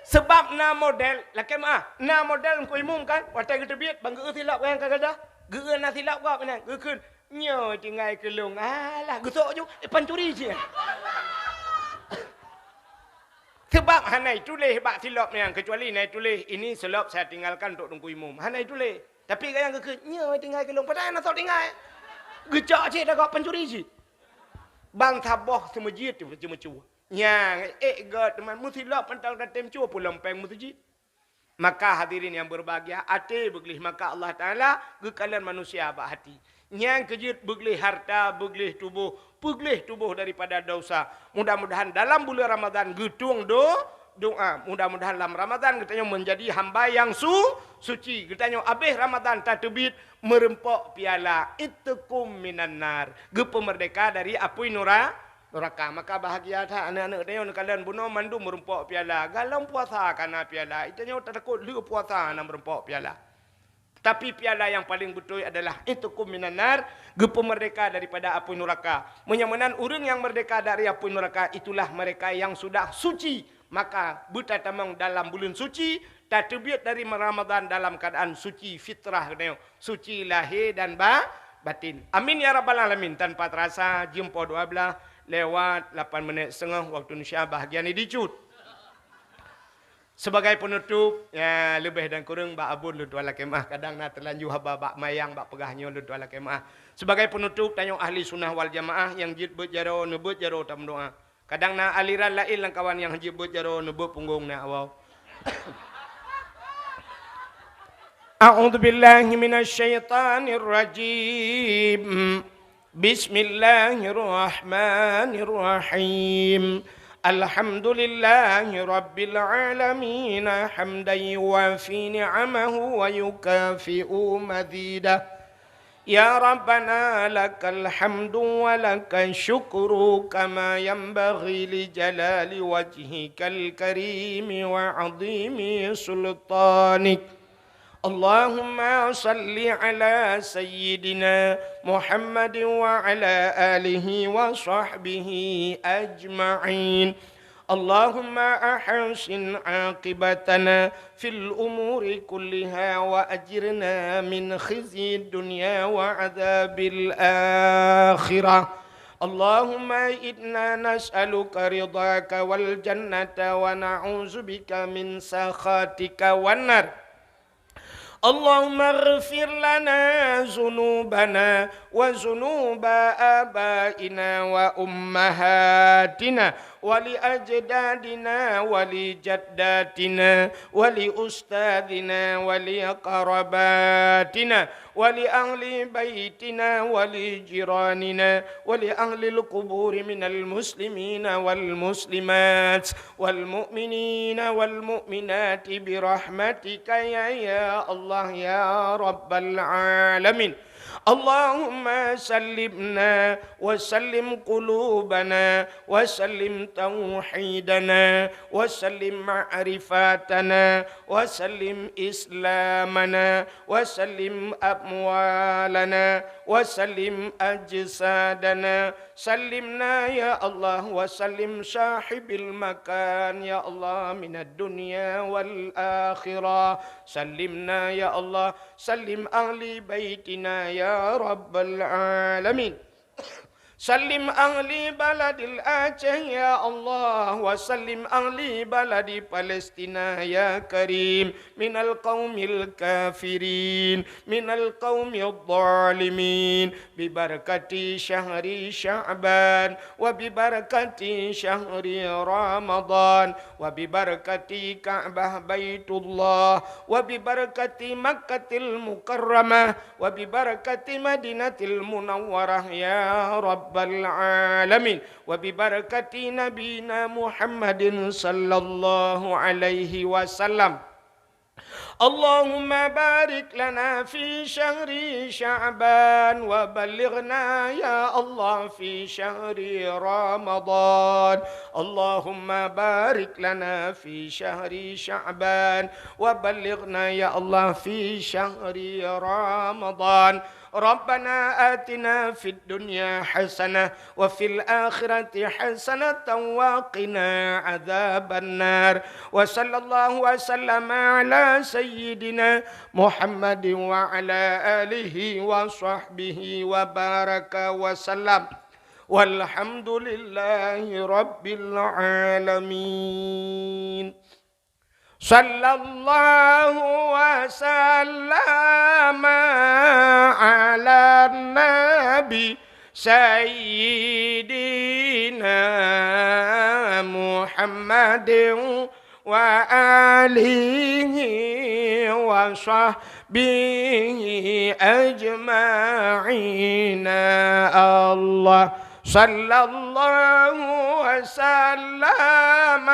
Seubab na model, lakée meuáh, na model Teungku Imum kan, watée geuteubiet, ban geu-eu silop nyang ka gadôh, geu-eu na silop gob nyan, geukheun, "Nyoe tinggai keu lôn." Alah, geusok ju, eh, pancuri cit. Seubab hana ituléh bak silop nyan, keucuali na ituléh, "Ini selop saya tinggalkan untuk Teungku Imum." Hana ituléh. Tapi gobnyan geukheun, "Nyoe tinggai keu lôn." Padahai na soe tinggai. Geucok cit tagob pancuri cit. Ban saboh seumeujid ceumeucue. Nyang ék göt teuma meusilop mantong tatem cue pulang péng meuseujid. Maka hadirin yang berbahagia, até beugleh, maka Allah Taala geukalon manusia bak hati. Nyang keujeuet beugleh harta, beugleh tuboh, beugleh tuboh daripada dosa. Mudah-mudahan dalam buleuen Ramadhan geutueng do-, doa. Mudah-mudahan lam Ramadhan geutanyoe menjadi hamba yang su-, suci. Geutanyoe abéh Ramadhan tateubiet meureumpok piala, itqum minan nar, geupeumerdeka dari apui nura-, nuraka. Maka bahagia that aneuk-aneuk tanyoe neukalon bunoe mandum meureumpok piala. Galom puasa ka na piala. Itanyoe tatakot lheueh puasa na meureumpok piala. Tapi piala yang paling beutôi adalah itqum minan nar, geupeumerdeka daripada apui nuraka. Meunyoe meunan ureueng nyang merdeka dari apui nuraka, itulah mereka yang sudah suci. Maka beutatamong dalam buleuen suci, tateubiet dari Ramadhan dalam keuadaan suci fitrah geutanyoe. Suci lahé dan ba-, batin. Amin ya rabbal alamin. Tanpa terasa, jeuem poh dua belas lewat lapan menit setengah waktu Indonesia bahagian ini cut. Sebagai penutup, ya, leubeh dan kureueng bak abon lôn tuan lakée meuáh. Kadang na teulanjô haba bak mayang bak peugah nyoe lôn tuan lakée meuáh. Sebagai penutup, tanyoe ahli sunnah wal jamaah nyang jeuet beuet jaroe, neubeuet jaroe tameudoa. Kadang na aliran laén lam kawan nyang jeuet beuet jaroe, neubeuet punggong na awai. A'udzubillahi minasyaitonirrajim. Bismillahirrahmanirrahim. Alhamdulillahi rabbil alamin, hamdan yuwafi ni'amahu wa yukafi'u mazidah. يا ربنا لك الحمد ولك الشكر كما ينبغي لجلال وجهك الكريم وعظيم سلطانك. اللهم صل على سيدنا محمد وعلى آله وصحبه أجمعين. اللهم أحسن عاقبتنا في الأمور كلها وأجرنا من خزي الدنيا وعذاب الآخرة. اللهم إنا نسألك رضاك والجنة ونعوذ بك من سخطك والنار. اللهم اغفر لنا ذنوبنا وذنوب آبائنا وأمهاتنا ولأجدادنا ولجداتنا ولأستاذنا ولأقربائنا ولأهل بيتنا ولجيراننا ولأهل القبور من المسلمين والمسلمات والمؤمنين والمؤمنات برحمتك يا، يا الله يا رب العالمين. اللهم سلمنا وسلم قلوبنا وسلم توحيدنا وسلم معرفتنا وسلم إسلامنا وسلم أموالنا وسلم أجسادنا. سلمنا يا الله وسلم صاحب المكان يا الله من الدنيا والآخرة. سلمنا يا الله، سلم أهل بيتنا يا رب العالمين. سلم أهل بلد الأعشى يا الله، وسلم أهل بلد فلسطين يا كريم من القوم الكافرين، من القوم الظالمين، ببركة شهر شعبان، وببركة شهر رمضان، وببركة كعبة بيت الله، وببركة مكة المكرمة، وببركة مدينة المنورة يا رب العالمين، وببركة نبينا محمد صلى الله عليه وسلم. اللهم بارك لنا في شهر شعبان وبلغنا يا الله في شهر رمضان. اللهم بارك لنا في شهر شعبان وبلغنا يا الله في شهر رمضان. ربنا آتنا في الدنيا حسنة وفي الآخرة حسنة وقنا عذاب النار. وصلى الله وسلم على سيدنا محمد وعلى آله وصحبه وبارك وسلم. والحمد لله رب العالمين. صلى الله وسلم على النبي سيدنا محمد وآله وصحبه أجمعين. الله صلى الله وسلم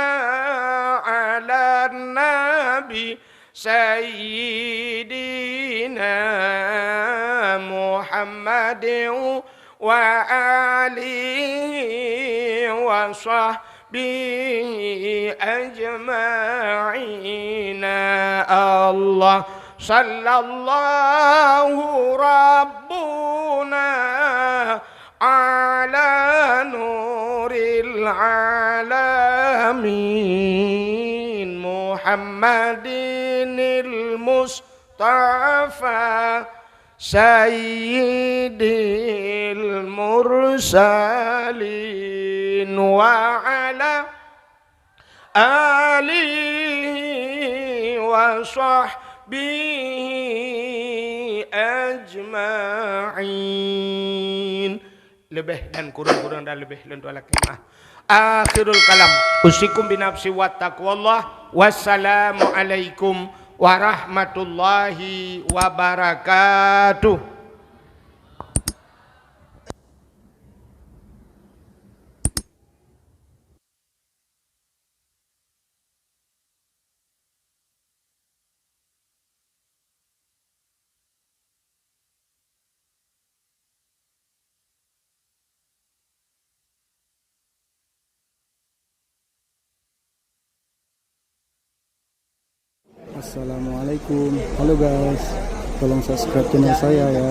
على النبي سيدنا محمد وآله وصحبه أجمعين. الله صلى الله ربنا على نور العالمين محمد المصطفى سيد المرسلين وعلى آله وصحبه أجمعين. Leubeh dan kureueng, kureueng dan leubeh lôn tuan lakée meu'ah. Akhirul kalam. Usikum binafsi wa taqwallah. Wassalamualaikum warahmatullahi wabarakatuh. Assalamualaikum. Halo guys, tolong subscribe channel saya ya.